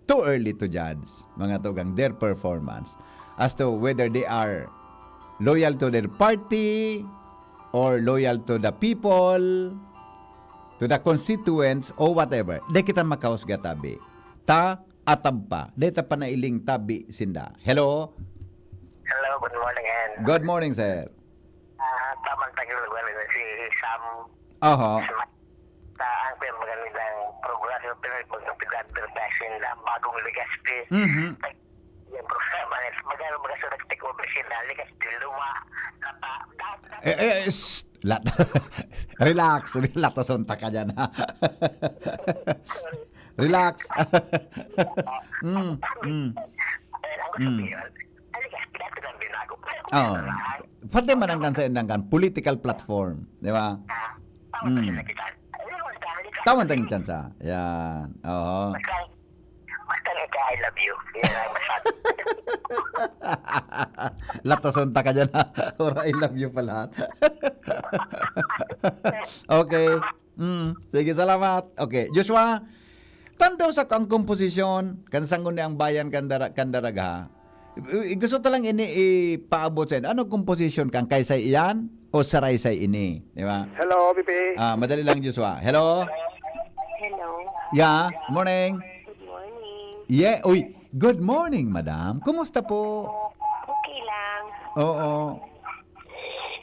Too early to judge, mga tugang, their performance as to whether they are loyal to their party or loyal to the people, to the constituents, or whatever. Di kita makahusga tabi. Ta, atab pa. Di ta panailing tabi sinda. Hello? Hello, good morning, and Good morning, sir. Ah, tamang tagalugan na si Sam. Oho. Sa ang pinagmagandang programa, pero pag pinag-advertising na bagong Legazpi, Mhm. Yung programa, magkano ba sa nag-take over sila? Legazpi, Luma, Kata, da-, da-, Eh, eh, s-, Lat-, relax, relax, tonta ka diyan, ha? Relax. Mm, mm. Mm. Oo. Pwede man ang kan sa indang kan, political platform, di ba? Mm. Tawan tang tsansa. Yan. Oo. Basta ika, I love you. Yan ang masabi. Latason ta ka dyan, ha? Or I love you pala. Okay. Mm. Sige, salamat. Okay. Joshua, tanda sa ang komposisyon, kan sangon ni ang bayan kan dara-, kan daraga, ha? I-, gusto ta lang ini ipaabot sa inyo. Ano komposisyon kan Kaysay iyan o Saraysay ini? Di ba? Hello, B P. Ah, madali lang, Joshua. Hello? Hello. Yeah, morning. Good morning. Yeah, uy, good morning, madam. Kumusta po? Okay lang. Oo.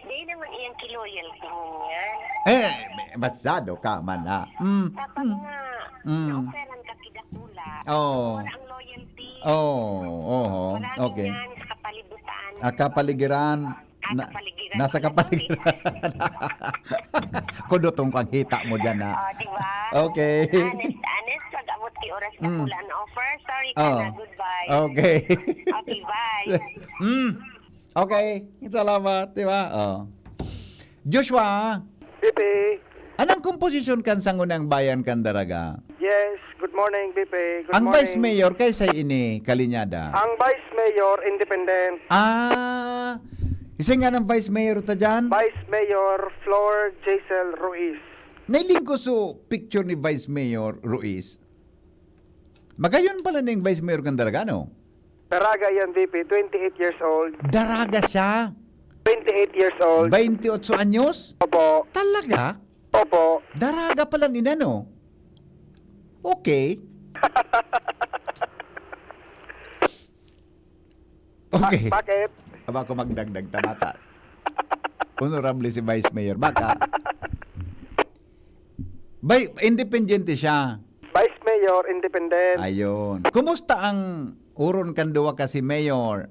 Di naman iyang ki-loyalty ngunyan. Eh, masyado ka man na. Mm, Dapat mm, nga, mm. Naoperan ka kidakula. Oo. Wala ang loyalty. Oo, oho, Wala okay. Ngunyan sa kapalibutan. Ah, kapaligiran. Ah, Na-, kapaligiran. Nasa kapaligiran. Kudutong kang hita mo dyan, ha? Oh, di ba? Okay. Honest, honest, pag-abot ki oras na Mm. pula na offer. Sorry ka Oh. na, goodbye. Okay. Okay, bye. Mm. Okay. Salamat, di ba? Oh. Joshua, Pipi. Anong komposisyon kan sangunang bayan kan Daraga? Yes, good morning, Pipi. Good Ang morning. Vice Mayor kay sa ini, Kalinyada? Ang Vice Mayor, independent. Ah, isa nga ng Vice Mayor ta dyan? Vice Mayor Flor Jaisel Ruiz. Nailing ko so picture ni Vice Mayor Ruiz. Magayon pala ning Vice Mayor kan Daraga, no? Daraga yan, V P. Twenty-eight years old. Daraga siya? Twenty-eight years old. Bainti otso anyos? Opo. Talaga? Opo. Daraga pala ni Nano. Okay. Okay. Ba-, bakit? Aba ako magdagdag tamata. Honorable si Vice Mayor. Baka. Bay, independyente siya. Vice Mayor, independent. Ayun. Kumusta ang oron kan duwa ka si Mayor?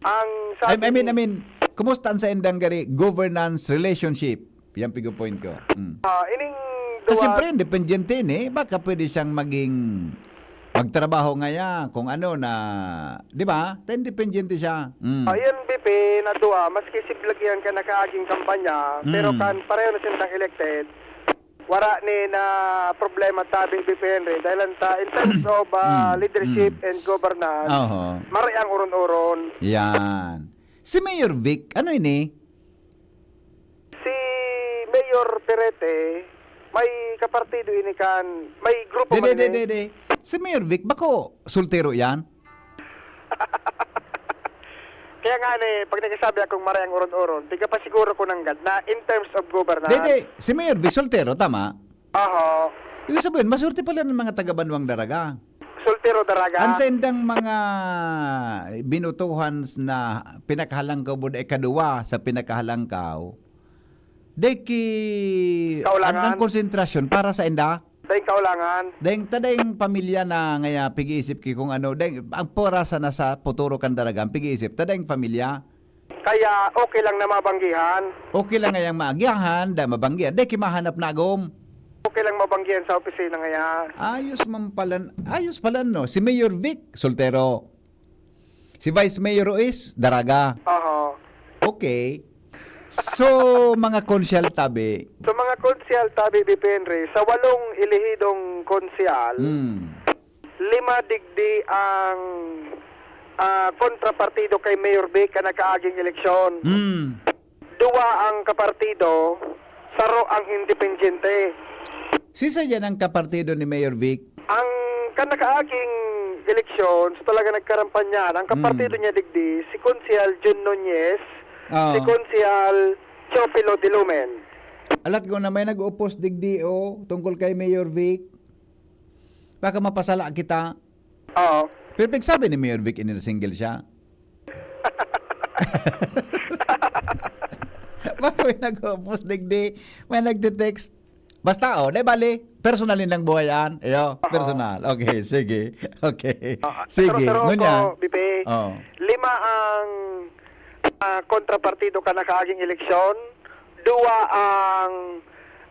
Ang I, sabi I mean, ni I mean, kumusta ang sa indang gari governance relationship? Yan pigo point ko. Mm. Ah, ining Ah, duwa siyempre, independyente ni. Baka pwede siyang maging magtrabaho ngaya kung ano na, di ba? Ta independyente siya. Mm. Ayan, B P, na duwa, maski si Blagian ka nakaaging kampanya, Mm. pero kan pareho na silang elected, wala ni na problema tabi, B P Henry. Dahil lang ta, in terms of, ah, Mm. leadership Mm. and governance, Oho. maray ang uron-uron. Yan. Si Mayor Vic, ano ini? Si Mayor Perete, may kapartido ini kan, may grupo Dede, man ini. dede, dede. Si Mayor Vic, bako soltero yan? Kaya nga ni, pag nagsasabi akong maray ang uron-uron, di ka pa siguro ko nanggad na in terms of governance. Dede, si Mayor Vic, soltero, tama? Aha. Ibig sabihin, maswerte pala ng mga taga-Banwang Daraga. Soltero Daraga. Ang sa indang mga binutuhan na pinakahalangkaw, buda ikaduwa sa pinakahalangkaw, deki Kaulangan. Ang, ang konsentrasyon para sa inda. Dahil kaulangan. Dahil tadayng pamilya na ngaya pig-iisip ki kung ano, dahil ang porasa na sa puturo kan Daraga, ang pig-iisip, tadayng pamilya. Kaya okay lang na mabanggihan. Okay lang ngayang maagyahan, da mabanggihan. Di kimahanap na agom. Okay lang mabanggihan sa opisina ngaya. Ayos man pala, ayos pala, no? Si Mayor Vic, soltero. Si Vice Mayor Ruiz, daraga. Oho. Okay. So, mga konsyal tabi. So, mga konsyal tabi, B P Henry, sa walong elehidong konsyal, Hmm. lima digdi ang, ah, kontrapartido kay Mayor Vic kan nakaaging eleksyon. Mm. Duwa ang kapartido, saro ang independyente. Sisa yan ang kapartido ni Mayor Vic? Ang kan nakaaging eleksyon, so talaga nagkarampanyahan. Ang kapartido Mm. niya digdi, si Konsehal Jun Nunez, Oo. si Konsehal Teofilo de Lumen. Alat ko na may nag-oppose digdi, oh, tungkol kay Mayor Vic. Baka mapasala kita. Oo. Pero pigsabi ni Mayor Vic ini na single siya. Baka may nag-oppose digdi, may nagte-text. Basta, oh, di bali, personal nilang buhay yan. Iyo, Oo. personal. Okay, sige. Okay. Oo. Sige, Pero, pero ngunya. ako, Bibi, Oo. lima ang, ah, kontrapartido kan nakaaging eleksyon. duwa ang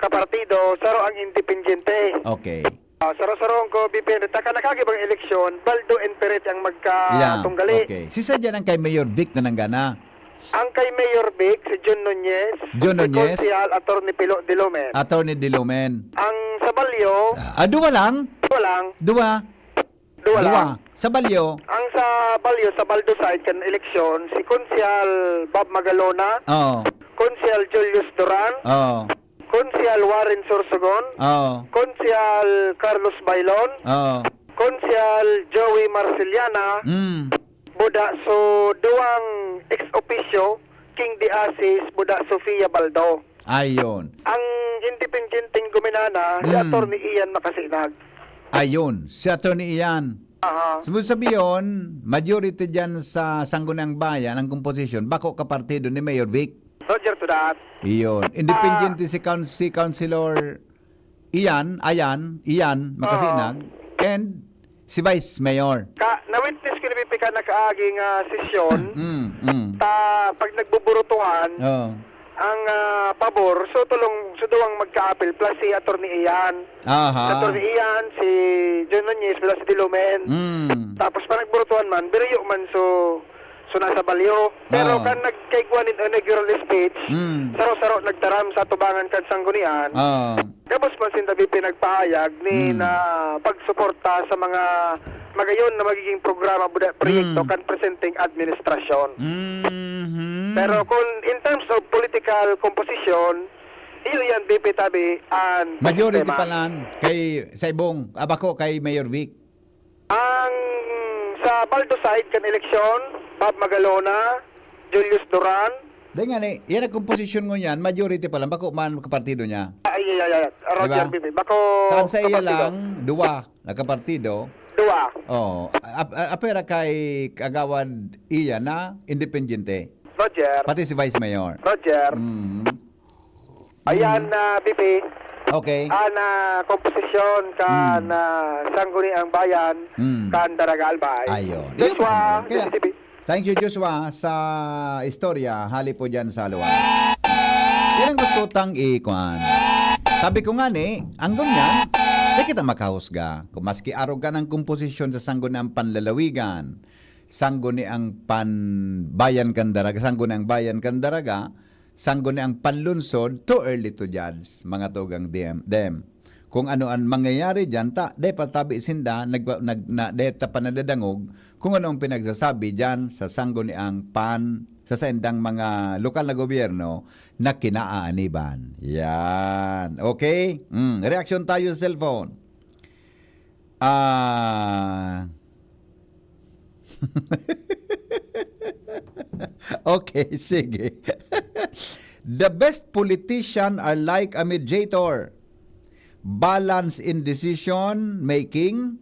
kapartido, saro ang independyente. Okay. Ah, saro-saroon ko, B P N, ta kan nakaagibang eleksyon, baldo and perete ang magkatunggali. Yeah, okay. Si sadya ang kay Mayor Vic na nanggana? Ang kay Mayor Vic, si John Nunez, John si Nunez. Konsehal Attorney Pilo Dilumen. Attorney Dilumen. Ang sa Balyo, Ah, duwa lang? Duwa lang. Duwa? Duwa Duwa. lang. Sa Balyo? Ang sa Balyo, sa Baldo side, kan eleksyon, si Konsehal Bob Magalona, Oo. Konsehal Julius Duran, Oo. Konsehal Warren Sorsogon, Oo. Konsehal Carlos Bailon, Oo. Konsehal Joey Marceliana, Mm. Buda, so, duwang ex officio, King de Asis, Buda, Sofia Baldo. Ayun. Ang independenteng guminana, si Mm. Attorney Ian Macasinag. Ayun, si Attorney Ian. Aha. Sabi sabiyon, majority dyan sa Sangguniang Bayan, ang komposisyon, bako kapartido ni Mayor Vic. Roger to that. Iyon. Independiente Ah. si Coun-, si Councilor Ian, Ayan, Ian, Makasinag, Oo. and si Vice Mayor. Ka, na-witness ko ni Pipi ka nakaagi nga sesyon. Mm, mm. Ta, pag nagbuburutuhan, Oo. ang, ah, pabor, so tulong, so duwang magkaapil, plus si Attorney Ian. Aha. Si Attorney Ian, si John Nunez, plus si Dilumen. Mm. Tapos pa nagburutuhan man, biriyo man, so, so nasa Balyo. Pero Oo. kan nagkaigwa nin inaugural speech, Mm. saro-saro nagtaram sa atubangan kan Sanggunian. Oo. Gabos man sinda pinagpahayag ni Mm. na pagsuporta sa mga magayon na magiging programa, buda-, proyekto Mm. kan presenteng administrasyon. Mhm. Pero kung in terms of political composition, iyo yan, B P tabi, an Majority sistema. pa lang kay sa ibong, abako kay Mayor Vic. Ang sa Baldo side kan eleksyon, Bob Magalona, Julius Duran. Dai nga ni, yan ang komposisyon ngunyan, majority pa lang, bako man kapartido niya. Ay, ay, ay, ay. Roger Diba? Bibi. Bako Saan sa iya kapartido. lang, duwa na kapartido. Duwa. Oo. Ap-, ap-, apera kay Kagawad Iya na independiente. Roger. Pati si Vice Mayor. Roger. Mm. Ayan, Mm. ah, Bibi. Okay. Ah, na komposisyon kan, Mm. ah, Sangguniang Bayan, Mm. kan Daraga Albay. Ayun. Joshua, Yun, kaya, Bibi. Thank you, Joshua, sa istorya, hali po dyan sa lugar. Yan ang gusto tang ikuan. Sabi ko nga ni, ang ganyan, di kita makahusga. Kung maski arog ka ng komposisyon sa Sangguniang Panlalawigan, Sangguniang Pan-, Bayan kan Daraga, Sangguniang Bayan kan Daraga, Sangguniang Panlunsod, too early to judge, mga tugang D M, dem. Kung ano ang mangyayari diyan, ta, dai pa tabi sinda, nagwa-, nag-, na, dai ta pa nadadangog kung ano ang pinagsasabi diyan sa Sangguniang Pan-, sa saindang mga lokal na gobyerno na kinaaaniban. Yan. Okay? Mm, reaksyon tayo sa cellphone. Ah. Okay, sige. The best politician are like a mediator. Balance in decision making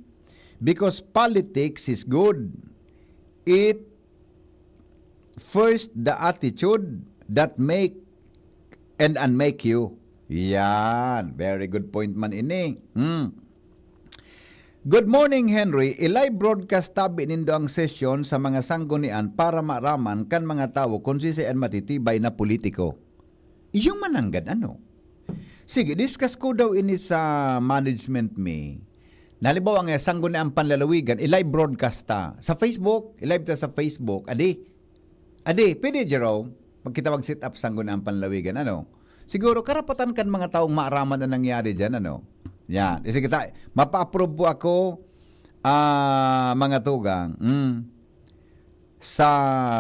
because politics is good. It first the attitude that make and unmake you. Yan. Very good point man ini. Hmm. Good morning, Henry. I-live broadcast tabi nindo ang sesyon sa mga sanggunian para maaraman kan mga tawo kung siisay an matitibay na politiko. Iyo man nanggad, ano? Sige, discuss ko daw ini sa management mi. Na halimbawa nga, Sangguniang Panlalawigan, i-live broadcast ta. Sa Facebook, i-live ta sa Facebook. Adi, adi, pwede, Jerome. Magkita mag-set up Sangguniang Panlalawigan, ano? Siguro, karapatan kan mga taong maaraman na nangyari dyan, ano? Yan. Sige ta, mapa-approve po ako, ah, mga tugang. Mm. Sa,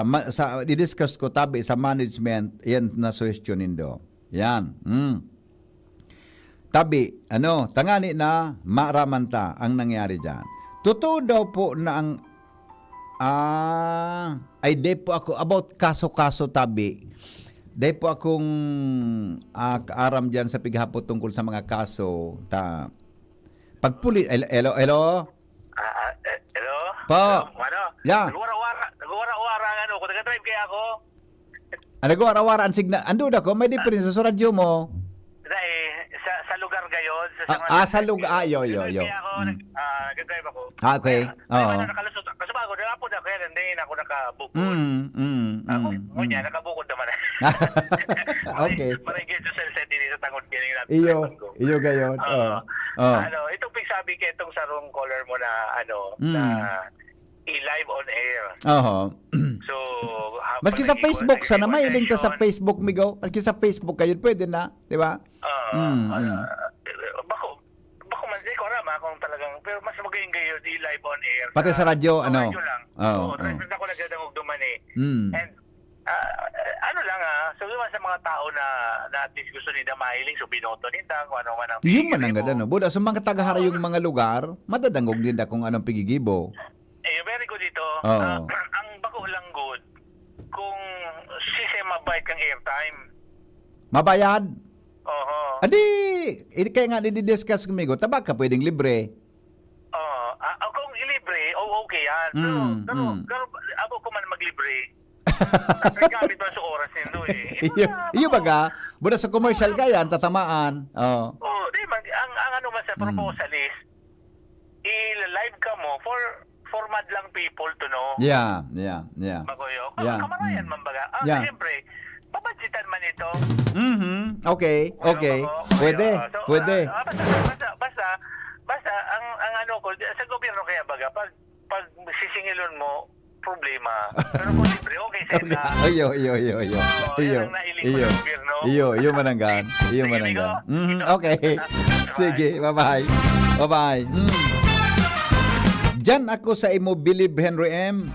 ma-, sa, i-discuss ko tabi sa management, yan na suhestyon nindo. Yan. Mm. Tabi, ano, tangani na maaraman ta ang nangyari diyan. Totoo daw po na ang, ah, ay, di po ako, about kaso-kaso, tabi. Di po akong, ah, kaaram diyan sa pighapot tungkol sa mga kaso. Ta, pagpuli-, hel-, hello, hello? Ah, ah, eh, hello? Po. Hello, ano? Yeah. Nagwara-wara, nagwara-wara ang ano ko. Nag-drive kaya ako. Ah, nagwara-wara ang signal. Ando da ko, may difference sa radyo mo. Dai, sa, sa lugar gayon, sa Ah, Sangwalan ah, sa lugar, ah, yo, yo, Nag-drive yo. kaya ako, Mm. nag-, ah, nag-drive ako. Ah, okay. Kaya, kaya Oo. ano, nakalusot. Kasi bago, nakapo na, kaya hindi na ako nakabukod. Mm, mm, Ako, mm, ngunyan, mm. nakabukod naman. Okay. Maray, maray, sa, sa, sa, sa tangod ganing na Iyo, iyo gayon. Oo. Oo. Oo. Ano, itong pigsabi kay itong sarong caller mo na, ano, Mm. na i-live on air. Oho. So, ha-, Maski sa palagi ko, Facebook, sana nag-iwan mahiling ka sa sesyon. Facebook, migo. Maski sa Facebook kayo, pwede na, di ba? Oo. Mm, Ah, mm. bako, bako man, di ko aram, ah, kung talagang, pero mas magayon gayon, i-live on air Pati sa radyo, Sa ano? radyo lang. Oo, Oo, oo. Sa radyo ako nagdadangog duman eh. Mm. And, ah, ano lang, ah, so, yung sa mga tao na, na at least gusto nila mahiling, so binoto nila, kung ano man ang Yun man ang pinili mo. ganda, no? Buda, sa mga taga-harayong Oo. mga lugar, madadangog din na kung anong pigigibo. Eh, very good ito. Oo. Ah, ang bako lang good, kung sisay mabayad kang airtime. Mabayad? Oho. Adi, ini kaya nga nidi-discuss ko, migo, tabak ka pwedeng libre. Oo. Ah, ah, kung ilibre, o, okay yan. Pero, Mm, pero, mm. pero, abo ko man maglibre. Nagamit man sa oras nindo eh. Iyo, Ito iyo na, baga, buda sa commercial Oo. kaya, ang tatamaan. Oo. Oo, di man, ang, ang ano man sa Mm. proposal is, i-live ka mo for, for madlang people to know. Yeah, yeah, yeah. Bago yun. Yeah, Kamarayan mm. man baga. Ah, Yeah. siyempre, babadgetan man ito. Mhm. Okay, Ano okay. ba ko? Pwede, Ayun. So, pwede. ah, ah, basta, basta, basta, basta, ang, ang ano ko, sa gobyerno kaya baga, pag, pag sisingilon mo, problema. Pero kung libre, okay sa Okay. ina. Iyo, iyo, iyo, iyo. Oo, Iyo, yan ang nailing ko iyo. ng gobyerno. Iyo, iyo mananggan. Iyo Sige, mananggan. amigo. Mhm, Ito. okay. Bye-bye. Sige, bye-bye. Bye-bye. Mm. Diyan ako sa imo bilib, Henry M.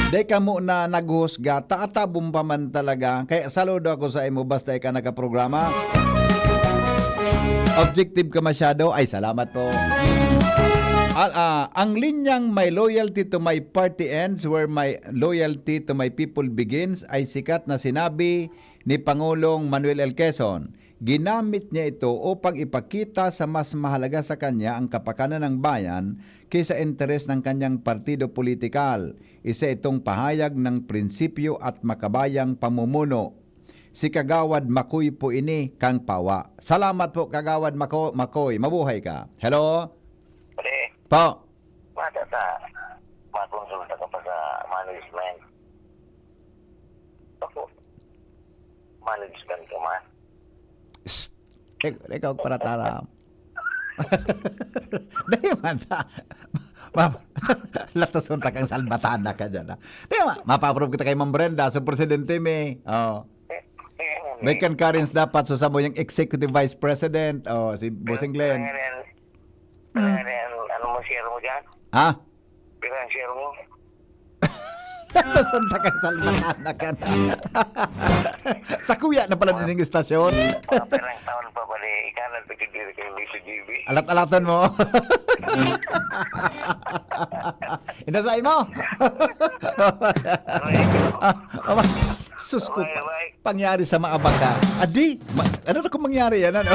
Dai kamo na naghuhusga, tatabon pa man talaga. Kaya saludo ako sa imo basta ika nakaprograma. Objective ka masyado. Ay, salamat po. Al-, ah, ang linyang "My loyalty to my party ends where my loyalty to my people begins" ay sikat na sinabi ni Pangulong Manuel L. Quezon. Ginamit niya ito upang ipakita sa mas mahalaga sa kanya ang kapakanan ng bayan kaysa interes ng kanyang partido politikal. Isa itong pahayag ng prinsipyo at makabayang pamumuno. Si Kagawad Makoy po ini kang Pawa. Salamat po, Kagawad Mako-, Makoy. Mabuhay ka. Hello? Pre, Po. mata sa makonsulta ka pa sa management. Ako, management ka man. Shh! Ik-, ikaw, para taram. Dahil man ta. Ma-, latoson ta kang salbatana ka dyan, ha? Di ba, mapa-approve kita kay Ma'am Brenda, so presidente mi. Oh. Eh, eh, May eh. concurrence dapat, so sa mo yung executive vice president, oh, si Bossing Glenn. Pero, pero, pero, Hmm. pero, ano mo, share mo dyan? Ha? Pero ang share mo? Latoson ta kang salbatana ka na. Sa kuya na pala Mga, ning istasyon. mga perang taon pa pala, eh. Ikaw na, pagkikita kay Mister G B. Alat-alatan mo. Inasay mo. Aray. Ah, ama, sus ko, Aray, pa-, aray. pangyari sa mga baka. Adi, ma-, ano na kung mangyari yan, ano?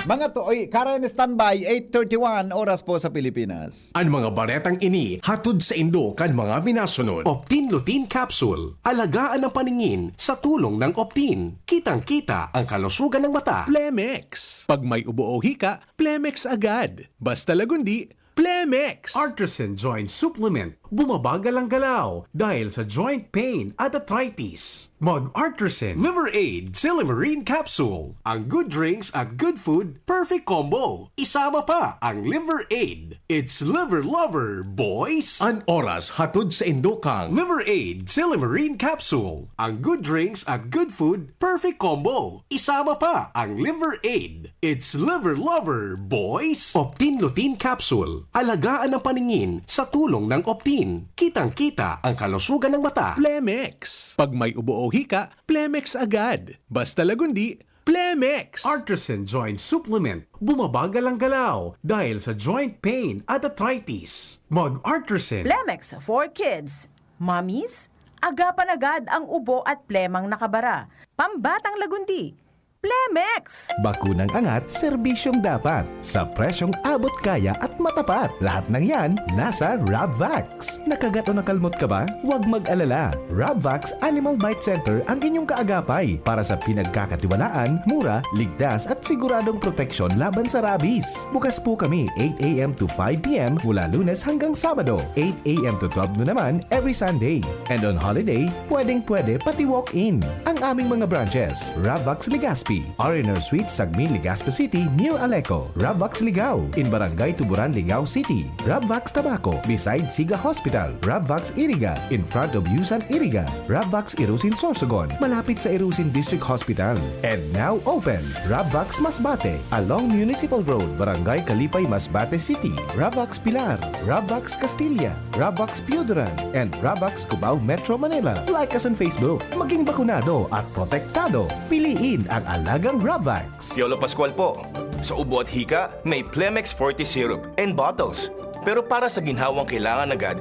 Mga to, oy, Karen, standby, eight thirty-one, oras po sa Pilipinas. An mga baretang ini hatod saindo kan mga minasunod. Optin Lutein Capsule. Alagaan ang paningin sa tulong ng Optin. Kitang-kita ang kalusugan ng mata. Plemex. Pag may ubo o hika, Plemex agad. Basta lagundi, Plemex. Artisan Joint Supplement. Bumabagal ang galaw dahil sa joint pain at arthritis. Mag Artisan Liver Aid Silymarin Capsule. Ang good drinks at good food, perfect combo. Isama pa ang Liver Aid. It's Liver Lover, boys! An oras hatod saindo kang Liver Aid Silymarin Capsule. Ang good drinks at good food, perfect combo. Isama pa ang Liver Aid. It's Liver Lover, boys! Optin Lutein Capsule. Alagaan ang paningin sa tulong ng Optin. Kitang-kita ang kalusugan ng mata. Plemex. Pag may ubo o hika, Plemex agad. Basta lagundi, Plemex. Artisan Joint Supplement. Bumabagal ang galaw dahil sa joint pain at arthritis. Mag Artisan. Plemex for Kids. Mommies, agapan agad ang ubo at plemang nakabara. Pambatang lagundi. Plemex! Bakunang angat, serbisyong dapat, sa presyong abot kaya at matapat. Lahat ng yan, nasa Rabvax. Nakagat o nakalmot ka ba? Huwag mag-alala. Rabvax Animal Bite Center ang inyong kaagapay para sa pinagkakatiwalaan, mura, ligtas at siguradong proteksyon laban sa rabies. Bukas po kami eight a m to five p m mula Lunes hanggang Sabado, eight a m to twelve noon naman every Sunday. And on holiday, pwedeng-pwede pati walk-in. Ang aming mga branches, Rabvax Legazpi, R and R Suite, Sagmin, Legazpi City, near Aleco, Rabvax Ligao, in Barangay Tuburan, Ligao City, Rabvax Tabaco, beside Siga Hospital, Rabvax Iriga, in front of Yusan Iriga, Rabvax Irusin Sorsogon, malapit sa Irusin District Hospital. And now open, Rabvax Masbate, along Municipal Road, Barangay Kalipay, Masbate City, Rabvax Pilar, Rabvax Castilla, Rabvax Pioduran, and Rabvax Cubao, Metro Manila. Like us on Facebook. Maging bakunado at protektado. Piliin ang alagang Rabvax. Piolo Pascual po. Sa ubo at hika, may Plemex Forte Syrup and bottles. Pero para sa ginhawang kailangan agad,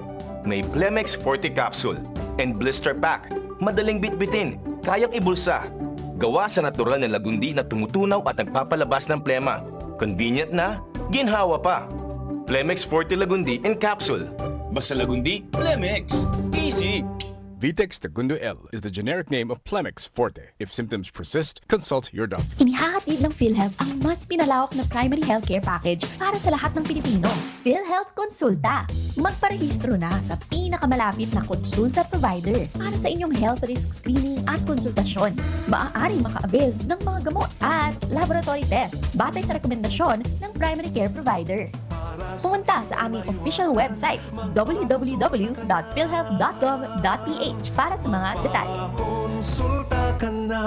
may Plemex Forte Capsule and Blister Pack. Madaling bitbitin, kayang ibulsa. Gawa sa natural na lagundi na tumutunaw at nagpapalabas ng plema. Convenient na, ginhawa pa. Plemex Forte Lagundi in Capsule. Basta Lagundi, Plemex. Easy! Vitex Tagundo L is the generic name of Plemex Forte. If symptoms persist, consult your doctor. Inihahatid ng PhilHealth ang mas pinalawak na primary healthcare package para sa lahat ng Pilipino. PhilHealth Konsulta. Magparehistro na sa pinakamalapit na konsulta provider para sa inyong health risk screening at konsultasyon. Maaaring maka-avail ng mga gamot at laboratory test batay sa rekomendasyon ng primary care provider. Pumunta sa aming official website, w w w dot philhealth dot gov dot p h, para sa mga detalye. Konsulta ka na.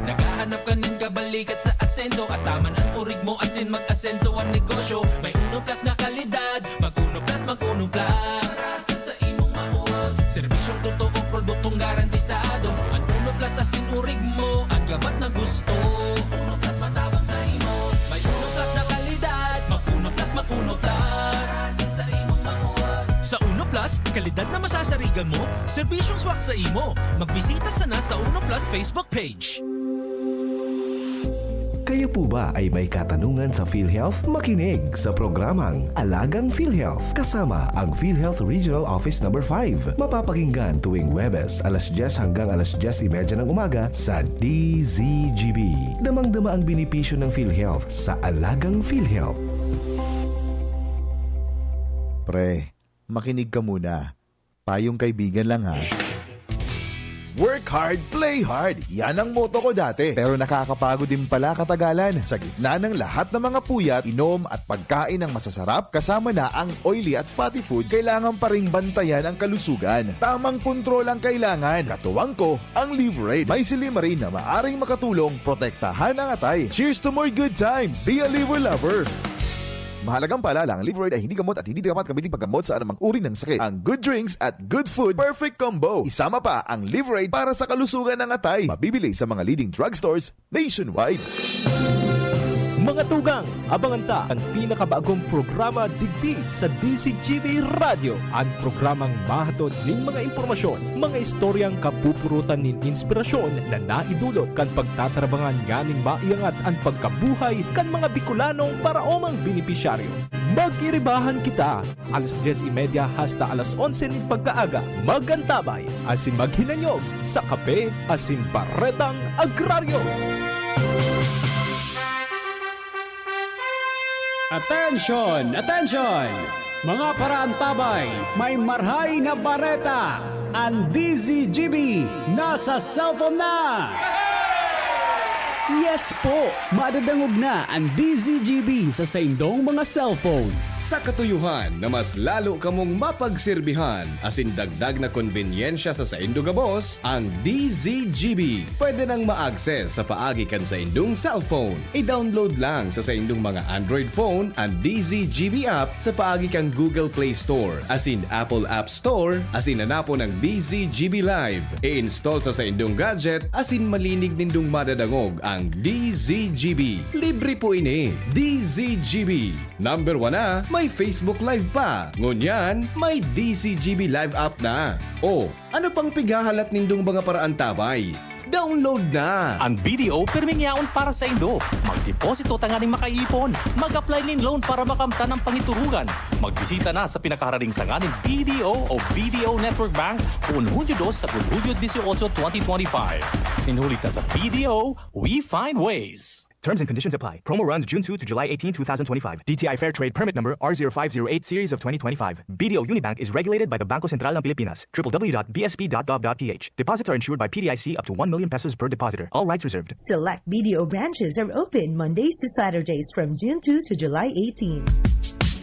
Naghahanap ka nin kabalikat sa asenso, at taman an orig mo asin mag-asenso an negosyo. May Uno Plus na kalidad, mag Uno Plus, mag Uno Plus. Sa imong mauwag. Serbisyong totoo, produktong garantisado. An Uno Plus asin urig mo, an gabat na gusto. Uno Plus matabang sa imo. May Uno Plus na kalidad. Mag Uno Plus, mag Uno Plus. Sa imong mauwag. Sa Uno Plus, kalidad na masasarigan mo, serbisyong swak sa imo. Magbisita sana sa Uno Plus Facebook page. Kayo po ba ay may katanungan sa PhilHealth? Makinig sa programang Alagang PhilHealth kasama ang PhilHealth Regional Office Number five. Mapapakinggan tuwing Huwebes, alas dyes hanggang alas dyes y media ng umaga sa D Z G B. Damang-dama ang benepisyo ng PhilHealth sa Alagang PhilHealth. Pre, makinig ka muna. Payong kaibigan lang, ha. Work hard, play hard. Yan ang motto ko dati. Pero nakakapagod din pala katagalan. Sa gitna ng lahat ng mga puyat, inom at pagkain ng masasarap, kasama na ang oily at fatty foods, kailangan pa ring bantayan ang kalusugan. Tamang kontrol ang kailangan. Katuwang ko, ang Liverade. May silymarin na maaring makatulong protektahan ang atay. Cheers to more good times! Be a Liver Lover! Mahalagang paalala, ang Liverade ay hindi gamot at hindi dapat gamitin paggamot sa anumang uri ng sakit. Ang good drinks at good food, perfect combo. Isama pa ang Liverade para sa kalusugan ng atay. Mabibili sa mga leading drugstores nationwide. Mga tugang, abangan ta an pinakabagong programa digdi sa D Z G B Radyo, an programang mahatod nin mga impormasyon, mga istoryang kapupurutan nin inspirasyon na naidulot kan pagtatarabangan nganing maiangat an pagkabuhay kan mga Bicolanong paraomang benepisyaryo. Mag-iribahan kita, alas dyes y media hasta alas onse nin pagkaaga. Mag-antabay asin maghinanyog sa Kape asin Baretang Agraryo. Atensyon! Atensyon! Mga paraantabay, may marhay na bareta! An D Z G B nasa cellphone na! Yes po! Madadangog na an D Z G B sa saindong mga cellphone. Sa katuyohan na mas lalo kamong mapagserbihan asin dagdag na konbenyensya sa saindo gabos, ang D Z G B pwede nang ma-access sa paagi kan saindong cellphone. I-download lang sa saindong mga Android phone an D Z G B app sa paagi kan Google Play Store asin Apple App Store, asin hanapon ang D Z G B Live. I-install sa saindong gadget asin malinig nindong madadangog ang D Z G B. Libre po ini. D Z G B. Number one na, may Facebook Live pa. Ngunyan, may D Z G B Live app na. O, ano pang pighahalat nindong mga paraantabay? Download na! Ang B D O pirming yaon para saindo. Magdeposito tanganing makaipon. Mag-apply nin loan para makamtan ang pangiturugan. Magbisita na sa pinakaharaning sanga nin B D O o B D O Network Bank poon Hunyo dos sagkod Hunyo dieciocho, twenty twenty-five. Nin huli ta sa B D O, we find ways. Terms and conditions apply. Promo runs June two to July eighteen, two thousand twenty-five. D T I Fair Trade Permit Number R zero five zero eight Series of twenty twenty-five. B D O Unibank is regulated by the Bangko Sentral ng Pilipinas. triple W dot B S P dot gov dot P H. Deposits are insured by P D I C up to one million pesos per depositor. All rights reserved. Select B D O branches are open Mondays to Saturdays from June two to July eighteen.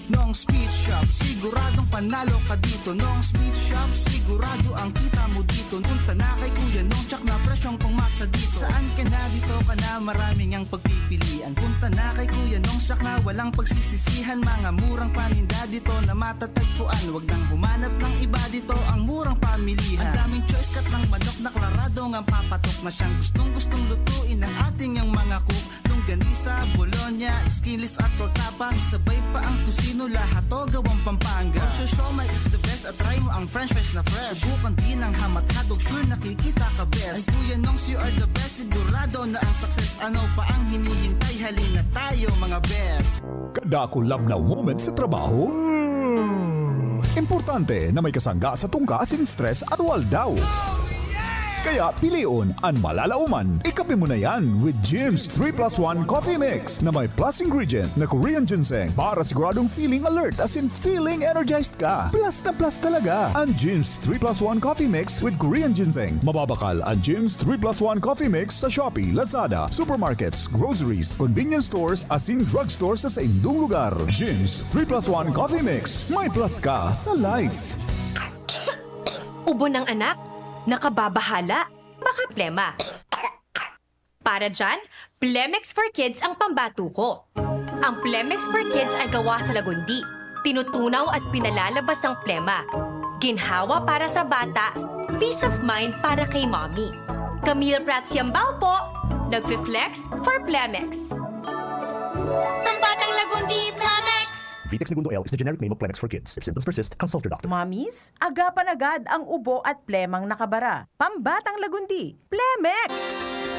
Nong's Meat Shop, siguradong panalo ka dito. Nong's Meat Shop, sigurado ang kita mo dito. Punta na kay Kuya Nong, tsak na presyong pangmasa dito. Saan ka na, dito ka na, maraming ang pagpipilian. Punta na kay Kuya Nong, tsak na walang pagsisisihan. Mga murang paninda dito na matatagpuan. Wag nang humanap ng iba, dito ang murang pamilihan. Ang daming choice, cut ng manok na klarado ngang papatok na siyang gustong-gustong lutuin ng ating yang mga cook. Longganisa, bologna, skinless at torta pa. Isabay pa ang tocino, lahat to gawang Pampanga. Osyo siomai is the best at try mo ang french fries na fresh. Subukan din ang hamat hotdog, sure nakikita ka best. Ay Kuya Nongs, you are the best, sigurado na ang success. Ano pa ang hinihintay? Halina tayo mga best. Kada kulab na moment sa trabaho, importante na may kasangga sa tungka asin stress aroaldaw. Kaya pilion an malalaoman. Ikape mo na yan with Jim's three plus one Coffee Mix na may plus ingredient na Korean ginseng para siguradong feeling alert asin feeling energized ka. Plus na plus talaga an Jim's three plus one Coffee Mix with Korean ginseng. Mababakal an Jim's three plus one Coffee Mix sa Shopee, Lazada, supermarkets, groceries, convenience stores, asin drugstore sa saindong lugar. Jim's three plus one Coffee Mix. May plus ka sa life. Ubo ng anak? Nakababahala? Baka plema. Para dyan, Plemex for Kids ang pambato ko. Ang Plemex for Kids ay gawa sa lagundi. Tinutunaw at pinalalabas ang plema. Ginhawa para sa bata, peace of mind para kay mommy. Camille Prats Yambao po, nagfi-flex for Plemex. Pambatang lagundi, Plemex! Vitex Negundo L is the generic name of Plemex for Kids. If symptoms persist, consult your doctor. Mommies, agapan agad ang ubo at plemang nakabara. Pambatang lagundi, Plemex!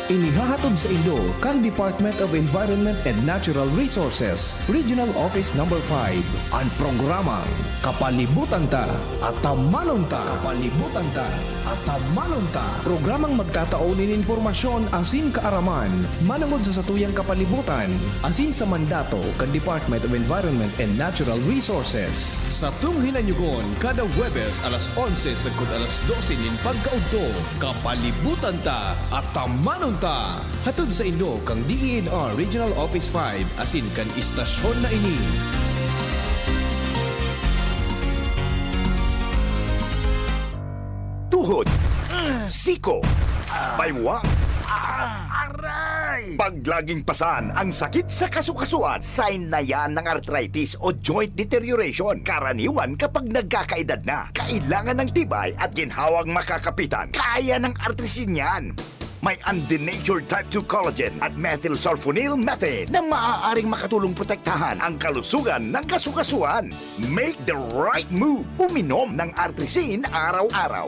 Inihahatod sa indo kan Department of Environment and Natural Resources, Regional Office Number five, an programang Kapalibutan Ta, Atamanon Ta. Kapalibutan Ta, Atamanon Ta. Programang magtatao nin impormasyon asin kaaraman manongod sa satuyang kapalibutan asin sa mandato kan Department of Environment and Natural Resources. Satong hinanyugon kada Huwebes alas onse sagkod alas dose nin pagkaudto. Kapalibutan Ta, Atamanon Ta! Hatod sa indo kan D E N R Regional Office five asin kan istasyon na ini. Tuhod, siko, baywang, aray! Pag laging pasan ang sakit sa kasukasuan, sign na yan ng arthritis o joint deterioration. Karaniwan kapag nagkakaedad na, kailangan ng tibay at ginhawang makakapitan. Kaya ng Artrisin yan. May undenatured type two collagen at methylsulfonyl methane na maaaring makatulong protektahan ang kalusugan ng kasukasuan. Make the right move. Uminom ng Artrisin araw-araw.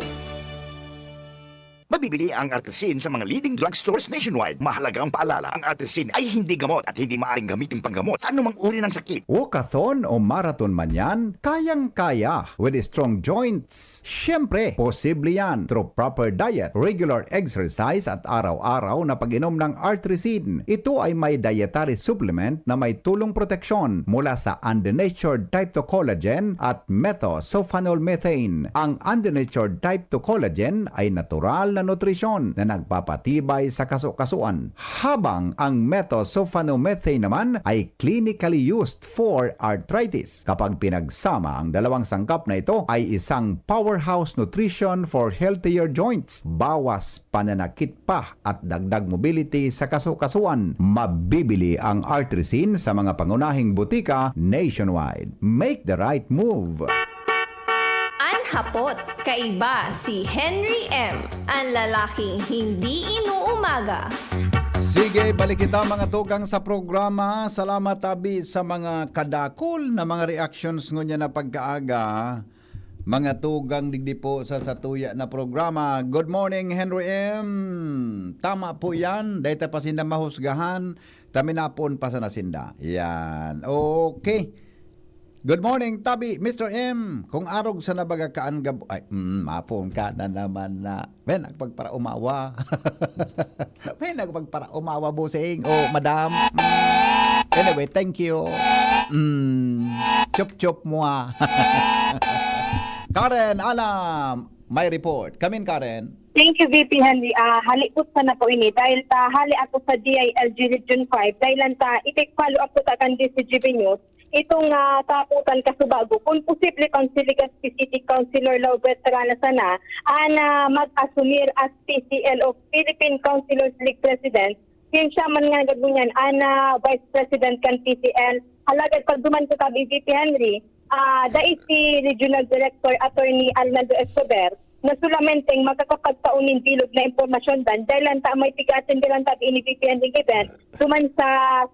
Mabibili ang Artrisin sa mga leading drugstores nationwide. Mahalagang paalala, ang Artrisin ay hindi gamot at hindi maaaring gamitin panggamot sa anumang uri ng sakit. Walkathon o marathon man yan, kayang-kaya with strong joints. Siyempre, posible yan through proper diet, regular exercise at araw-araw na pag-inom ng Artrisin. Ito ay may dietary supplement na may tulong proteksyon mula sa undenatured type two collagen at methosulfonol methane. Ang undenatured type two collagen ay natural na nutrisyon na nagpapatibay sa kasukasuan, habang ang methosulfonol methane naman ay clinically used for arthritis. Kapag pinagsama, ang dalawang sangkap na ito ay isang powerhouse nutrition for healthier joints. Bawas pananakit pa at dagdag mobility sa kasukasuan. Mabibili ang Artrisin sa mga pangunahing butika nationwide. Make the right move! An hapot, kaiba si Henry M, an lalaking hindi inuumaga. Sige, balik kita, mga tugang, sa programa. Salamat, Abi, sa mga kadakul na mga reactions ngunyan na pagkaaga. Mga tugang digdi po sa satuya na programa. Good morning, Henry M. Tama po yan. Dahil ta pa sinda mahusgahan, taminapon pa sana sinda. Yan. Okay. Good morning, Tabi, Mister M. Kung arog sa nabaga ka an gab-, ay, mm, mapon ka na naman na. May nagpagparaumawa. May nagpagparaumawa, bossing. Oh, madam. Mm. Anyway, thank you. Mm. Chop-chop mo, ah. Karen, alam. May report. Come in, Karen. Thank you, V P Henry. Ah, hali po sana po ini. Dahil ta hali ako sa D I L G Region five. Dahil lang ta, ipi-follow up po ta kan D C G B News. Itong, ah, kaputan kasubago, kung posible pang si Legazpi City Councilor Lau Bertrana sana, an, ah, mag-asumir as P C L o Philippine Councilors League President, siya man nga ngunyan, an, ah, Vice President kan P C L. Alagad pagduman ko kay V P Henry, ah, dai si Regional Director Attorney Arnaldo Escobar, na solamenteng makakapagtao nin bilog na impormasyon dan, dahil lang ta may pigasin din lang tabi ini V P Henry event, duman sa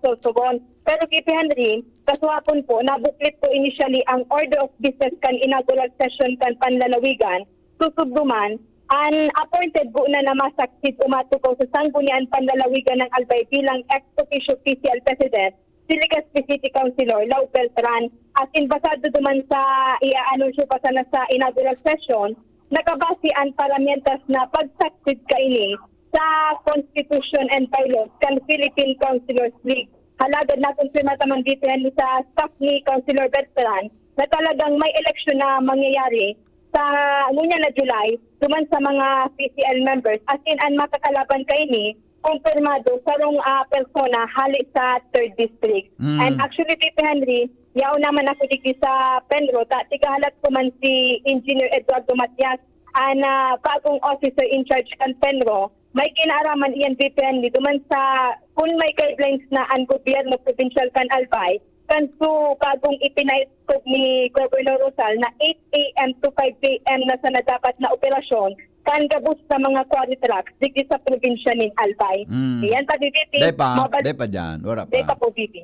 Sorsogon. Pero V P Henry, kasuhapon po, nabuklit po initially ang order of business kan inaugural session kan panlalawigan. Susugduman, an appointed po na na masaksid umatukaw sa sanggunian panlalawigan ng Albay bilang ex officio P C L President, si Legazpi City Councilor Lau Beltran. As in, basado duman sa iaanunsyo pa sana sa inaugural session, nakabase an paramientas na pagsaksid kaini sa Constitution and Bylaws kan Philippine Councilors League. Halagad nakumpirma ta man dito yan sa staff ni Councilor Bertrand na talagang may eleksyon na mangyayari sa ngunyan na July duman sa mga P C L members, as in, an makakalaban kaini, kumpirmado, sarong, ah, persona hali sa third district. Mm. And actually, Tito Henry, yaon naman ako digdi sa Penro, ta tigahalat ko man si Engineer Eduardo Matias, an, ah, bagong officer in charge kan Penro. May kinaaraman iyan, Tito Henry, duman sa kun may guidelines na an gobyerno probinsyal kan Albay, kan su bagong ipinaiskog ni Governor Rosal na eight A M to five P M na sana dapat na operasyon kan gabos na mga quarry trucks digdi sa probinsya nin Albay. Mm. Iyan pa, V P. Dai pa, mabal- dai pa dyan. Wala pa. Dai pa po, V P.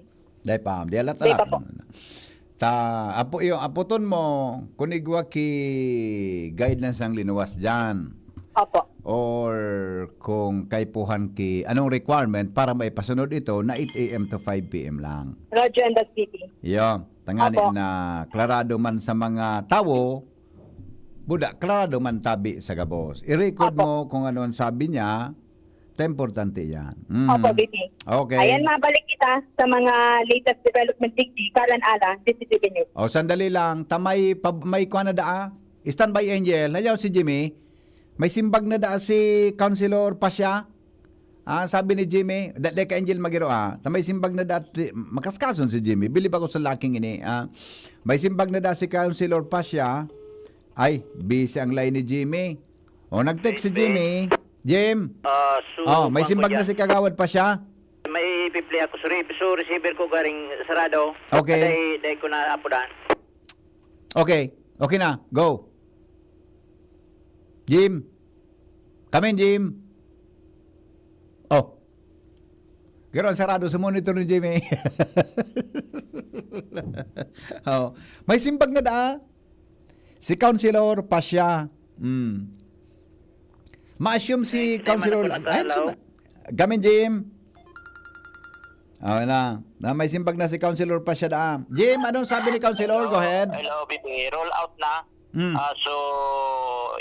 Dai pa. Di alat Dai pa alat po. Ta, apo, iyo, aputon mo, kun igwa ki guidelines ang linuwas dyan. Opo. Or kung kaipuhan ki, anong requirement para maipasunod ito na eight A M to five P M lang. Radyo and the City. Iyo, tangani Opo. na klarado man sa mga tawo, buda, klarado man tabi sa gabos. I-record Opo. mo kung ano ang sabi niya, ta importante yan. Mm. Opo, V P. Okay. Ayan, mabalik kita sa mga latest development digdi, Karan Ala, D C T V News. O, sandali lang. Ta may pab-, may kuwan na daa. Standby, Angel. Hayaw si Jimmy. May simbag na daa si Councilor Pasha. Ah, sabi ni Jimmy, da-, dai ka, Angel, magiro, ah. Ta may simbag na daa, ti-, makaskason si Jimmy. Bilib ako sa laking ini, ah. May simbag na daa si Councilor Pasha. Ay, busy ang line ni Jimmy. O, nag-text si Jimmy. Jim? Ah, so, Oh, may kuwan ko simbag na dyan. si Kagawad Pasha. May Biblia ako. Sorry, so receiver ko garing sarado. Okay. Dai, dai ko na apudan. Okay. Okay na. Go. Jim. Come in, Jim. Oh. Garo, ang sarado sa monitor ni Jimmy. Oh. May simbag na daa. Si Councilor Pasha. Mm. Ma-assume si Ay, hindi man Councilor ako Ag-, ay, nakalaw. sina-, Gamin, Jim. Ah, wala. Na may simbag na si Councilor Pasha daa. Jim, anong sabi ni Councilor? Go Hello, ahead. hello, B B. Roll out na. Mm. Ah, so,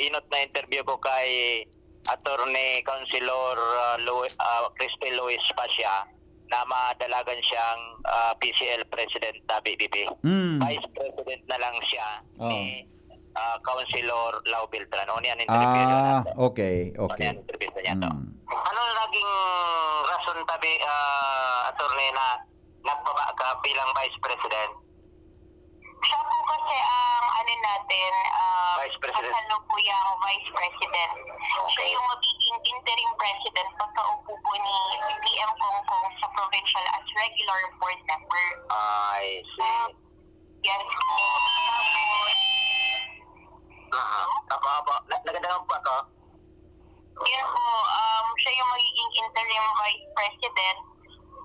inot na interview ko kay Attorney Councilor, ah, Lu-, ah, Crispin Luis Pasha na madalagan siyang, ah, P C L President na B B B. Mm. Vice President na lang siya Oh. ni, ah, Councilor Lau Beltran. O, niyan interview Ah, na. okay, O, okay. niyan interview niya to. Mm. Ano naging rason tabi, ah, Attorney, na nagbaba ka bilang Vice President? Siya po kasi ang, ano natin, ah, Vice President. kasalukuyang Vice President. Siya Okay. yung magiging interim president pagkaupo po ni P M Congcong sa provincial as regular board member. I see. Ah, yes po. Tapos, Aha. Tama ba? Na-, nagandang pa ka? Yun po, um, siya yung magiging interim vice president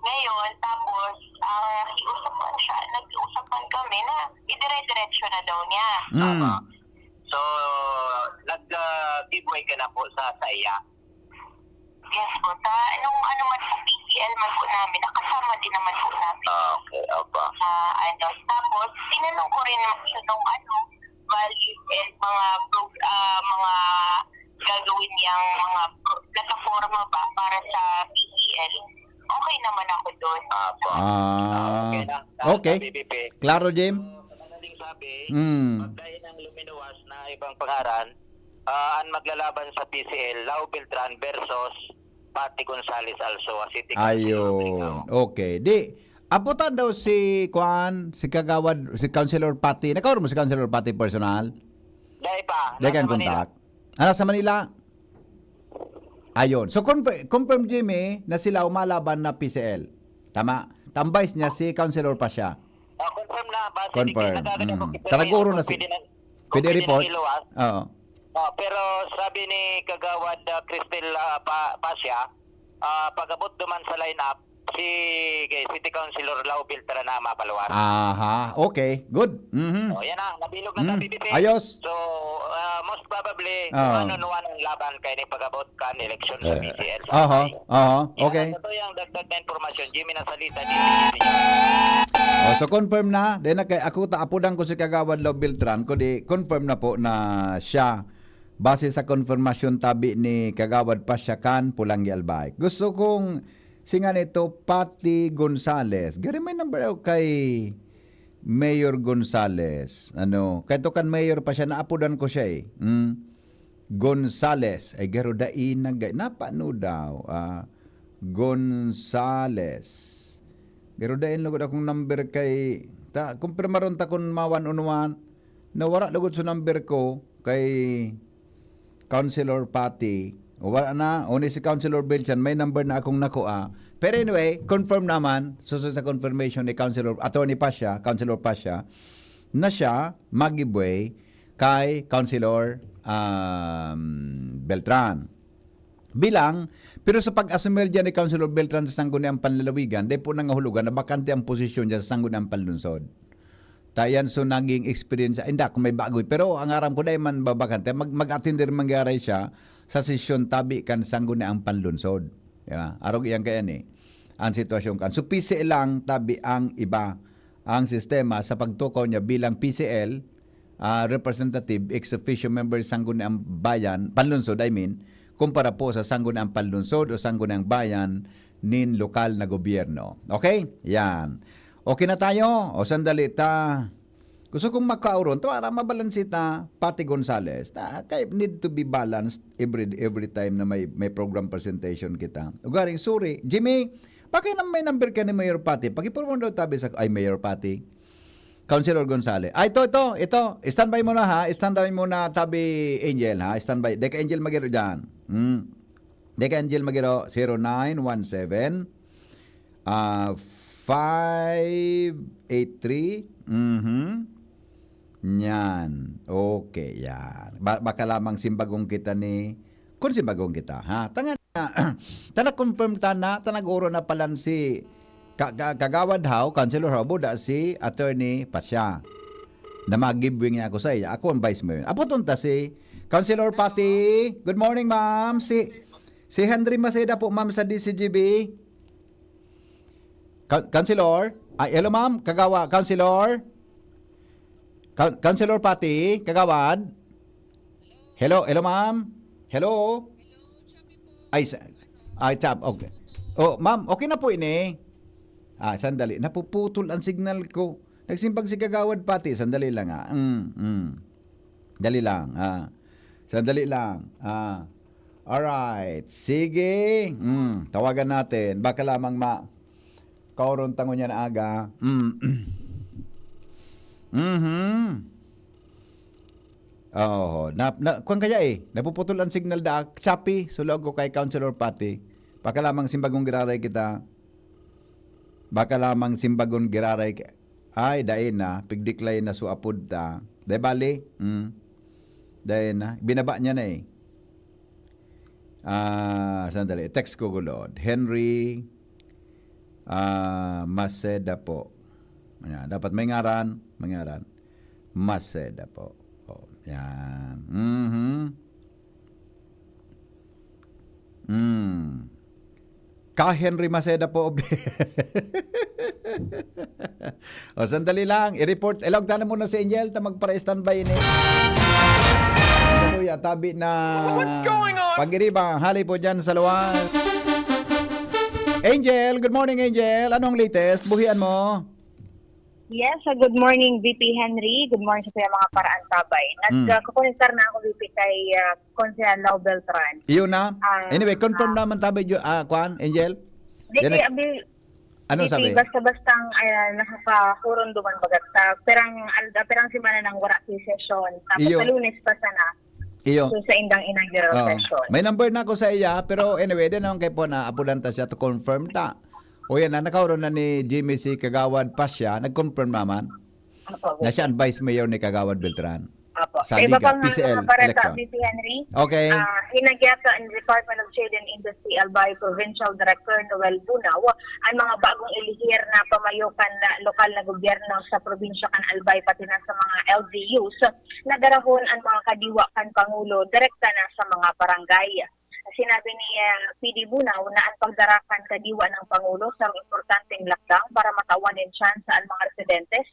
ngayon, tapos, ah, nakiusap man siya, nag-uusap man kami na idire-diretso na daw niya. Mm. Tama. So, nag, ah, giveaway ka na po sa, sa iya? Yes po. Sa nung ano man po, P C L man po namin, nakasama din naman po namin. Ah, okay. Opo. Sa ano, tapos, tinanong ko rin naman siya nung ano, values and mga pro-, ah, mga gagawin niyang mga pro-, plataforma ba para sa P C L. Okay naman ako doon. Opo. Ah, Ah, okay na. Sa, okay. sa B B P. Klaro, Jim? So, sa madaling sabi, Mm. pagkain ng luminuwas na ibang pangaran, ah, ang maglalaban sa P C L, Lau Beltran versus Patty Gonzales also, a city councilor of Ayun. Ligao. Okay. Di, aputan daw si, kuan, si Kagawad, si Councilor Patty. Nakauro mo si Councilor Patty personal? Dai pa. Dai Nasa kang Manila. Contact? Ah, nasa Manila? Ayun. So, confirm, confirm, Jimmy, na sila umalaban na P C L. Tama? Tambay niya si Councilor pa siya. Ah, confirm na. Base Confirm. Nagkagana ko, Mm. kung pwede, Taraguro na kung si-, pwede na, kung pwede pwede na report? Iluwas. Oo. Ah, pero sabi ni Kagawad, ah, Cristel, ah, Pa-, Pasha, ah, pag-abot duman sa lineup, si, kay City Councilor Lau Beltran na mapaluwas. Aha, okay, good. Mhm. Oh, yan na, nabilog na sa Mm, B B P. Ayos. So, ah, most probably, Oo. one on one ang laban kay ni pag-abot kan eleksyon sa Eh, B C L sa aha, May. aha, Yan okay. ang totoo yung dagdag na impormasyon. Jimmy Nasalita, D P P. Oh, so confirm na. Then, na kay ako ta, apudan ko si Kagawad Lau Beltran, kundi confirm na po na siya. Base sa konfirmasyon tabi ni Kagawad Pasyakan Pulanggi Albay. Gusto kong singan ito, Patty Gonzales. Gari may number ako kay Mayor Gonzales. Ano, kay to kan Mayor pa siya, naapodan ko siya eh. Hmm? Gonzales. Ay, garo dai na, ga-, napano daw? Ah, Gonzales. Garo dai lugod akong number kay, ta, kumpirmaron ta kun ma-one on one. Nawara lugod sa number ko kay Councilor Patty. Wala na, only si Councilor Belchan, may number na akong nakua. Pero anyway, confirm naman, susunod sa confirmation ni Councilor, Attorney Pasha, Councilor Pasha, na siya mag-giveaway kay Councilor, um, Beltran. Bilang, pero sa pag-asumir diyan ni Councilor Beltran sa Sangguniang Panlalawigan, dai po nangahulugan na bakante ang posisyon diyan sa Sangguniang Panlungsod. Ta yan, so, naging experience, ay, hindi, kung may bago, pero ang aram ko, dai man babakante, mag-, mag-attend din mangyari siya sa sesyon tabi kan Sangguniang Panlungsod. Di ba? Arog iyan kaya ni, ang sitwasyon kan. So, P C L lang, tabi ang iba. Ang sistema sa pagtukaw niya bilang P C L, ah, representative, ex officio member sa Sangguniang Bayan, Panlungsod, I mean, kumpara po sa Sangguniang Panlungsod o Sangguniang Bayan nin lokal na gobyerno. Okay? Yan. Okay na tayo? O sandali ta. Gusto kong makauron. Ito, para mabalanse ta, Patty Gonzales. Ta, kay need to be balanced every, every time na may, may program presentation kita. Ugaring, sorry. Jimmy, bakit na may number ka ni Mayor Patty? Pag-iporma daw tabi sa, ay, Mayor Patty. Councilor Gonzales. Ah, ito, ito, ito. Standby muna, ha. Standby muna, tabi Angel, ha. Standby. Deka Angel Magiro dyan. Hmm. Deka Angel Magiro, zero nine one seven, ah, five eight three. Mhm. Yan. Okay, yan. Ba-, baka lamang simbagong kita ni, kung simbagong kita, ha? Tangan na, ta nag-confirm ta na, ta nag-oro na palan si Ka-, ka-, Kagawad Hao, Councilor Hao, buda si Attorney Pasya. Na mag-giving niya ako sa iya. Ako ang vice mayor. Apo, tonta si Councilor Patty. Good morning, ma'am. Si, si Henry Maceda po, ma'am, sa D C G B. Ka-, Councilor? Ay, hello, ma'am. Kagawa, Councilor? Ka-, Councilor Patty, Kagawad? Hello, hello, ma'am. Hello? Ay, sa, ay, Chap, okay. Oh, ma'am, okay na po ini. Ah, sandali. Napuputol ang signal ko. Nagsimbag si Kagawad Patty. Sandali lang, ah. Mm, mm. Dali lang, ah. Sandali lang, ah. Alright. Sige. Mm, tawagan natin. Baka lamang ma-, kauron tango niya na aga. Mm. Mhm. Oo. Na, na, kwan kaya eh. Napuputol ang signal da. Choppy. Sulog ko kay Councilor Patty. Baka lamang simbagong giraray kita. Baka lamang simbagong giraray ka-, ay, dai na. Pigdiklay na so apod ta. Dai bali? Hmm. Dai na. Binaba niya na eh. Ah, sandali. Text ko gulod. Henry, ah, Maceda po. Ayan. Dapat may ngaran. May ngaran. Maceda po. Oh. Yan. Mhm. Hmm. Ka Henry Maceda po. O, sandali lang. I-report. Ilog na muna si Angel. Ta magpara-standby ini. Hallelujah. Tabi na What's going on? Pag-iriba. Hali po dyan sa luwas. Angel, good morning, Angel. Anong latest? Buhian mo? Yes, uh, good morning, V P Henry. Good morning sa mga paraantabay. Nag, Mm. uh, kukunisar na ako, V P, kay uh, Konsehal Lau Beltran. Iyon na? Ah, Anyway, confirm ah. naman tabi, Jo- ah, Kwan, Angel? Di, Yan kay nag- Abi, Anong V P, sabi? Basta-bastang uh, nakakahuron duman bagat sa perang, al- perang semana nang wala si session. Tapos Iyo. Sa Lunes pa sana. Iyo. So, sa indang inaugural Oo. Session. May number na ako sa iya, pero anyway, di naman kayo po na apudan ta siya to confirm ta. O yan, na nakauro na ni Jimmy si Kagawad Pasya, nag-confirm naman Opo, na siya ang vice mayor ni Kagawad Beltran. Opo. Sa Sa iba Diga, pang P C L, mga bareta, Electron. V P Henry, Okay. Ah, hinagyata ang Department of Trade and Industry Albay Provincial Director Noel Bunao ang mga bagong ilihir na pamayo kan lokal na gobyerno sa probinsya kan Albay, pati na sa mga L G Us na darahon ang mga kadiwa kan Pangulo direkta na sa mga barangay. Sinabi ni ah, P D Bunao na ang pagdara kan kadiwa ng Pangulo sarong importanteng lakdang para matawan nin tsansa ang mga residentes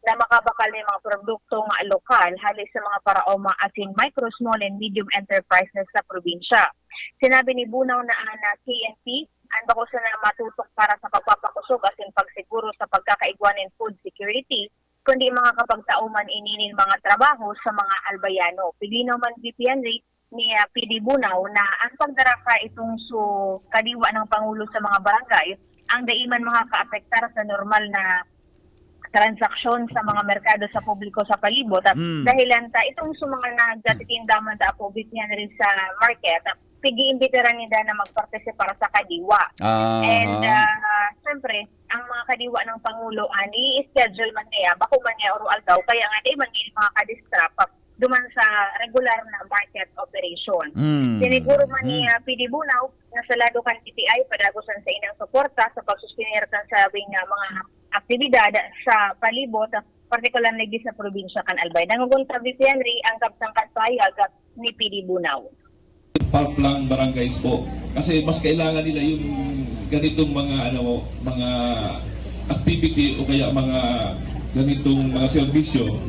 na makabakal nin mga produktong lokal hali sa mga paraoma asin micro, small and medium enterprises sa probinsya. Sinabi ni Bunao na ang ah, K N P ang bako sana matutok para sa pagpapakosog asin pagsiguro sa pagkakaigwa nin food security, kundi makakapagtao man ini nin mga trabaho sa mga Albayano. Pilinaw man, V P Henry, ni ah, P D Bunao na ang pagdara ka itong su kadiwa ng Pangulo sa mga barangay ang dai man makakaapektar sa normal na transaksyon sa mga merkado sa publiko sa palibot. At Mm. dahilan ta, itong sa mga nagtititinda man ta po, V P Henry, sa market, pigi-imbitaran nila na magpartisipar sa kadiwa. Ah, And, ah, siyempre, ang mga kadiwa ng Pangulo, ani, i-schedule man niya, bako man niya oro aldaw, kaya nga di man niya makakadistract duman sa regular na market operation. Mm. Siniguro man Mm. niya, P D Bunao, na sa lado kan T T I, padagosan sa inang suporta sa pagsustenir kan sabing nga mga aktibidad sa palibot, partikular na sa probinsya kan Albay. Dangogon ta, V P Henry, ang kabtang kan pahayag ni P D Bunao. Parkland barangays po. Kasi mas kailangan nila yung ganitong mga ano mga activity o kaya mga ganitong mga serbisyo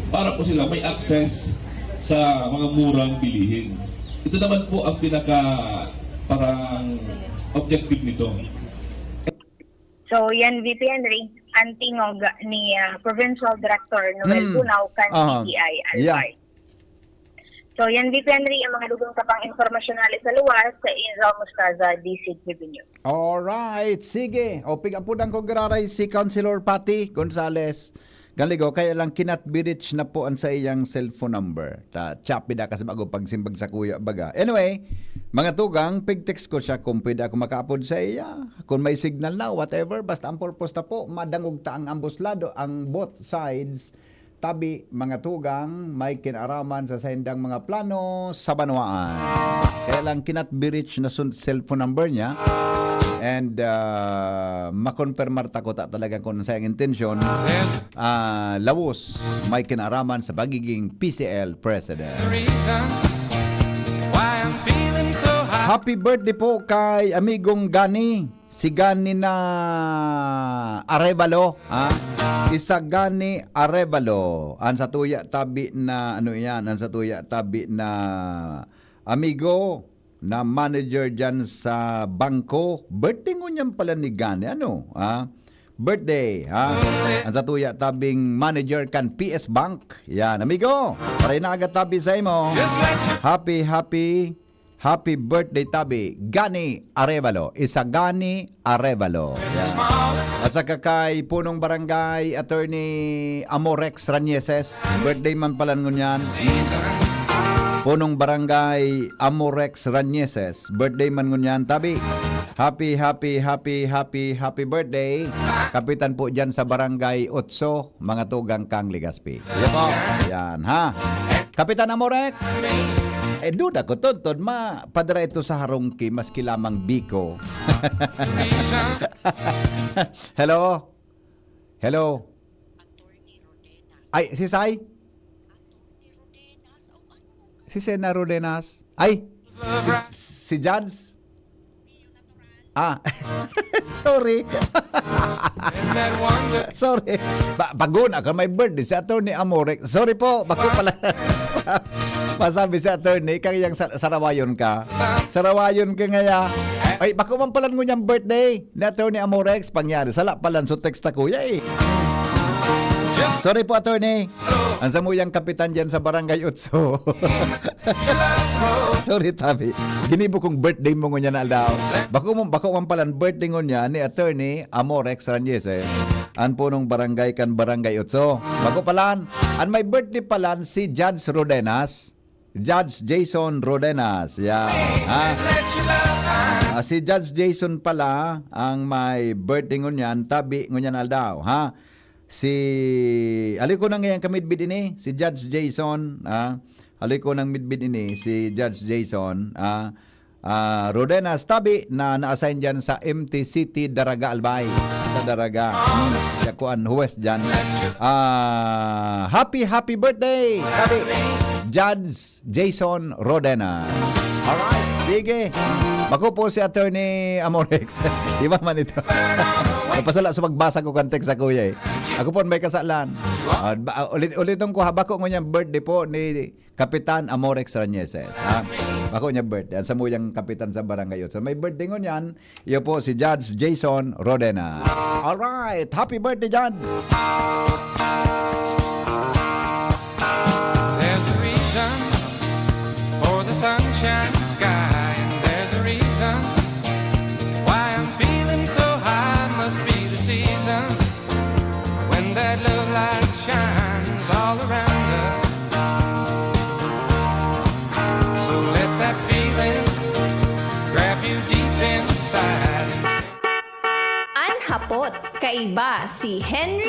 para po sila may access sa mga murang bilihin. Ito naman po ang pinaka parang objective nito. So, yan, V P Henry, ang tingog ni ah, Provincial Director Noel Hmm. Bunao kan Aha. T T I Yeah. Albay. So, yan, V P Henry, ang mga dugang ka pang impormasyonal sa luwas sa Inzal Mostaza, D C Tribune. Alright, sige. O, pigapudan ko giraray si Councilor Patty Gonzales. Galigo, kaya lang cannot be reached na po ang sa iyang cellphone number. Ta, chapi da kasi bago pagsimbag sa kuya baga. Anyway, mga tugang, pig-text ko siya kung pwede ako makaapod sa iya. Kung may signal na, whatever. Basta ang purpose na po, madangog ta ang ambos lado, ang both sides. Tabi, mga tugang, may kinaraman sa saindang mga plano sa banwaan. Kaya lang, cannot be reached na sun- cellphone number niya. And uh, makonfirmar ta ko ta talaga kung ano sa iyang intensyon. Ah, lawos, may kinaraman sa pagiging P C L President. The reason why I'm feeling so high. Happy birthday po kay amigong Gani. Si Gani na Arevalo, ha? Isa Gani Arevalo. Ang sa tuya tabi na, ano yan? Ang sa tuya tabi na amigo na manager dyan sa bangko. Birthday ngunyan pala ni Gani, ano? Ha? Birthday, ha? Ang sa tuya tabing manager kan P S Bank. Yan, amigo. Para inaaga tabi sa imo. Just let you Happy, happy, happy birthday, tabi. Gani Arevalo. Isa Gani Arevalo. Yan. smile. At saka kay Punong Barangay Attorney Amorex Ranieses. Birthday man pala ngunyan. Season. Punong Barangay Amorex Ranieses. Birthday man ngunyan, tabi. Happy, happy, happy, happy, happy birthday. Kapitan po dyan sa Barangay Otso, mga tugang kang Legazpi. Yan po. Yan, ha? Kapitan Amorex. Eh, duda ko, Tonton, ma, padara ito sa harong ki, maski lamang biko. Hello? Hello? Ay, si Sai? Si Sena Rodenas. Ay, si, si Judge. Ah, sorry. Sorry. Ba, bago na ka may birthday si Attorney Amorek. Sorry po, bako pala. Masabi si Attorney, kaya yang sa- sarawayon ka. Sarawayon ka ngaya. Ay, bako man pala ngunyan birthday ni Attorney Amorex. Pangyari, sala pala, so text ako, yay. Sorry po, Attorney. Ang samuyang kapitan dyan sa Barangay Otso. Sorry, tabi. Ginibo kong birthday mo ngunyan na aldaw. Bako mo, bako man pala ang birthday ngunyan ni Attorney Amorex Ranieses. An punong barangay kan Barangay Otso. Bako palan, an may birthday palan si Judge Rodenas. Judge Jason Rodenas. Yan. Ha? Ah, si Judge Jason pala ang may birthday ngunyan, tabi ngunyan aldaw, ha? Si, ali ko nang ngayang kamidbid ini, si Judge Jason, ha? Ali ko nang midbid ini, si Judge Jason, ha? Ah, Rodenas, tabi na na-assign dyan sa M T City, Daraga, Albay. Sa Daraga. Hmm, siya ko an huwes dyan. Ah, happy, happy birthday, tabi. Judge Jason Rodenas. Alright, sige. Bako po si Attorney Amorex. Iba man ito. Napasala sa pagbasa ko kan text sa kuya eh. Ako po may kasalan. Ah, ba- ulit uliton ko ha, bako ngunyan birthday po ni Kapitan Amorex Ranieses, ha? Bako niya birthday. Ang samuyang kapitan sa Barangay Otso. May birthday ngunyan, iyo po si Judge Jason Rodenas. Alright, happy birthday, Judge! There's a reason for the sunshine sky, and there's a reason why I'm feeling so high. Must be the season when that love light shines all around us. So let that feeling grab you deep inside. An hapot, kaiba si Henry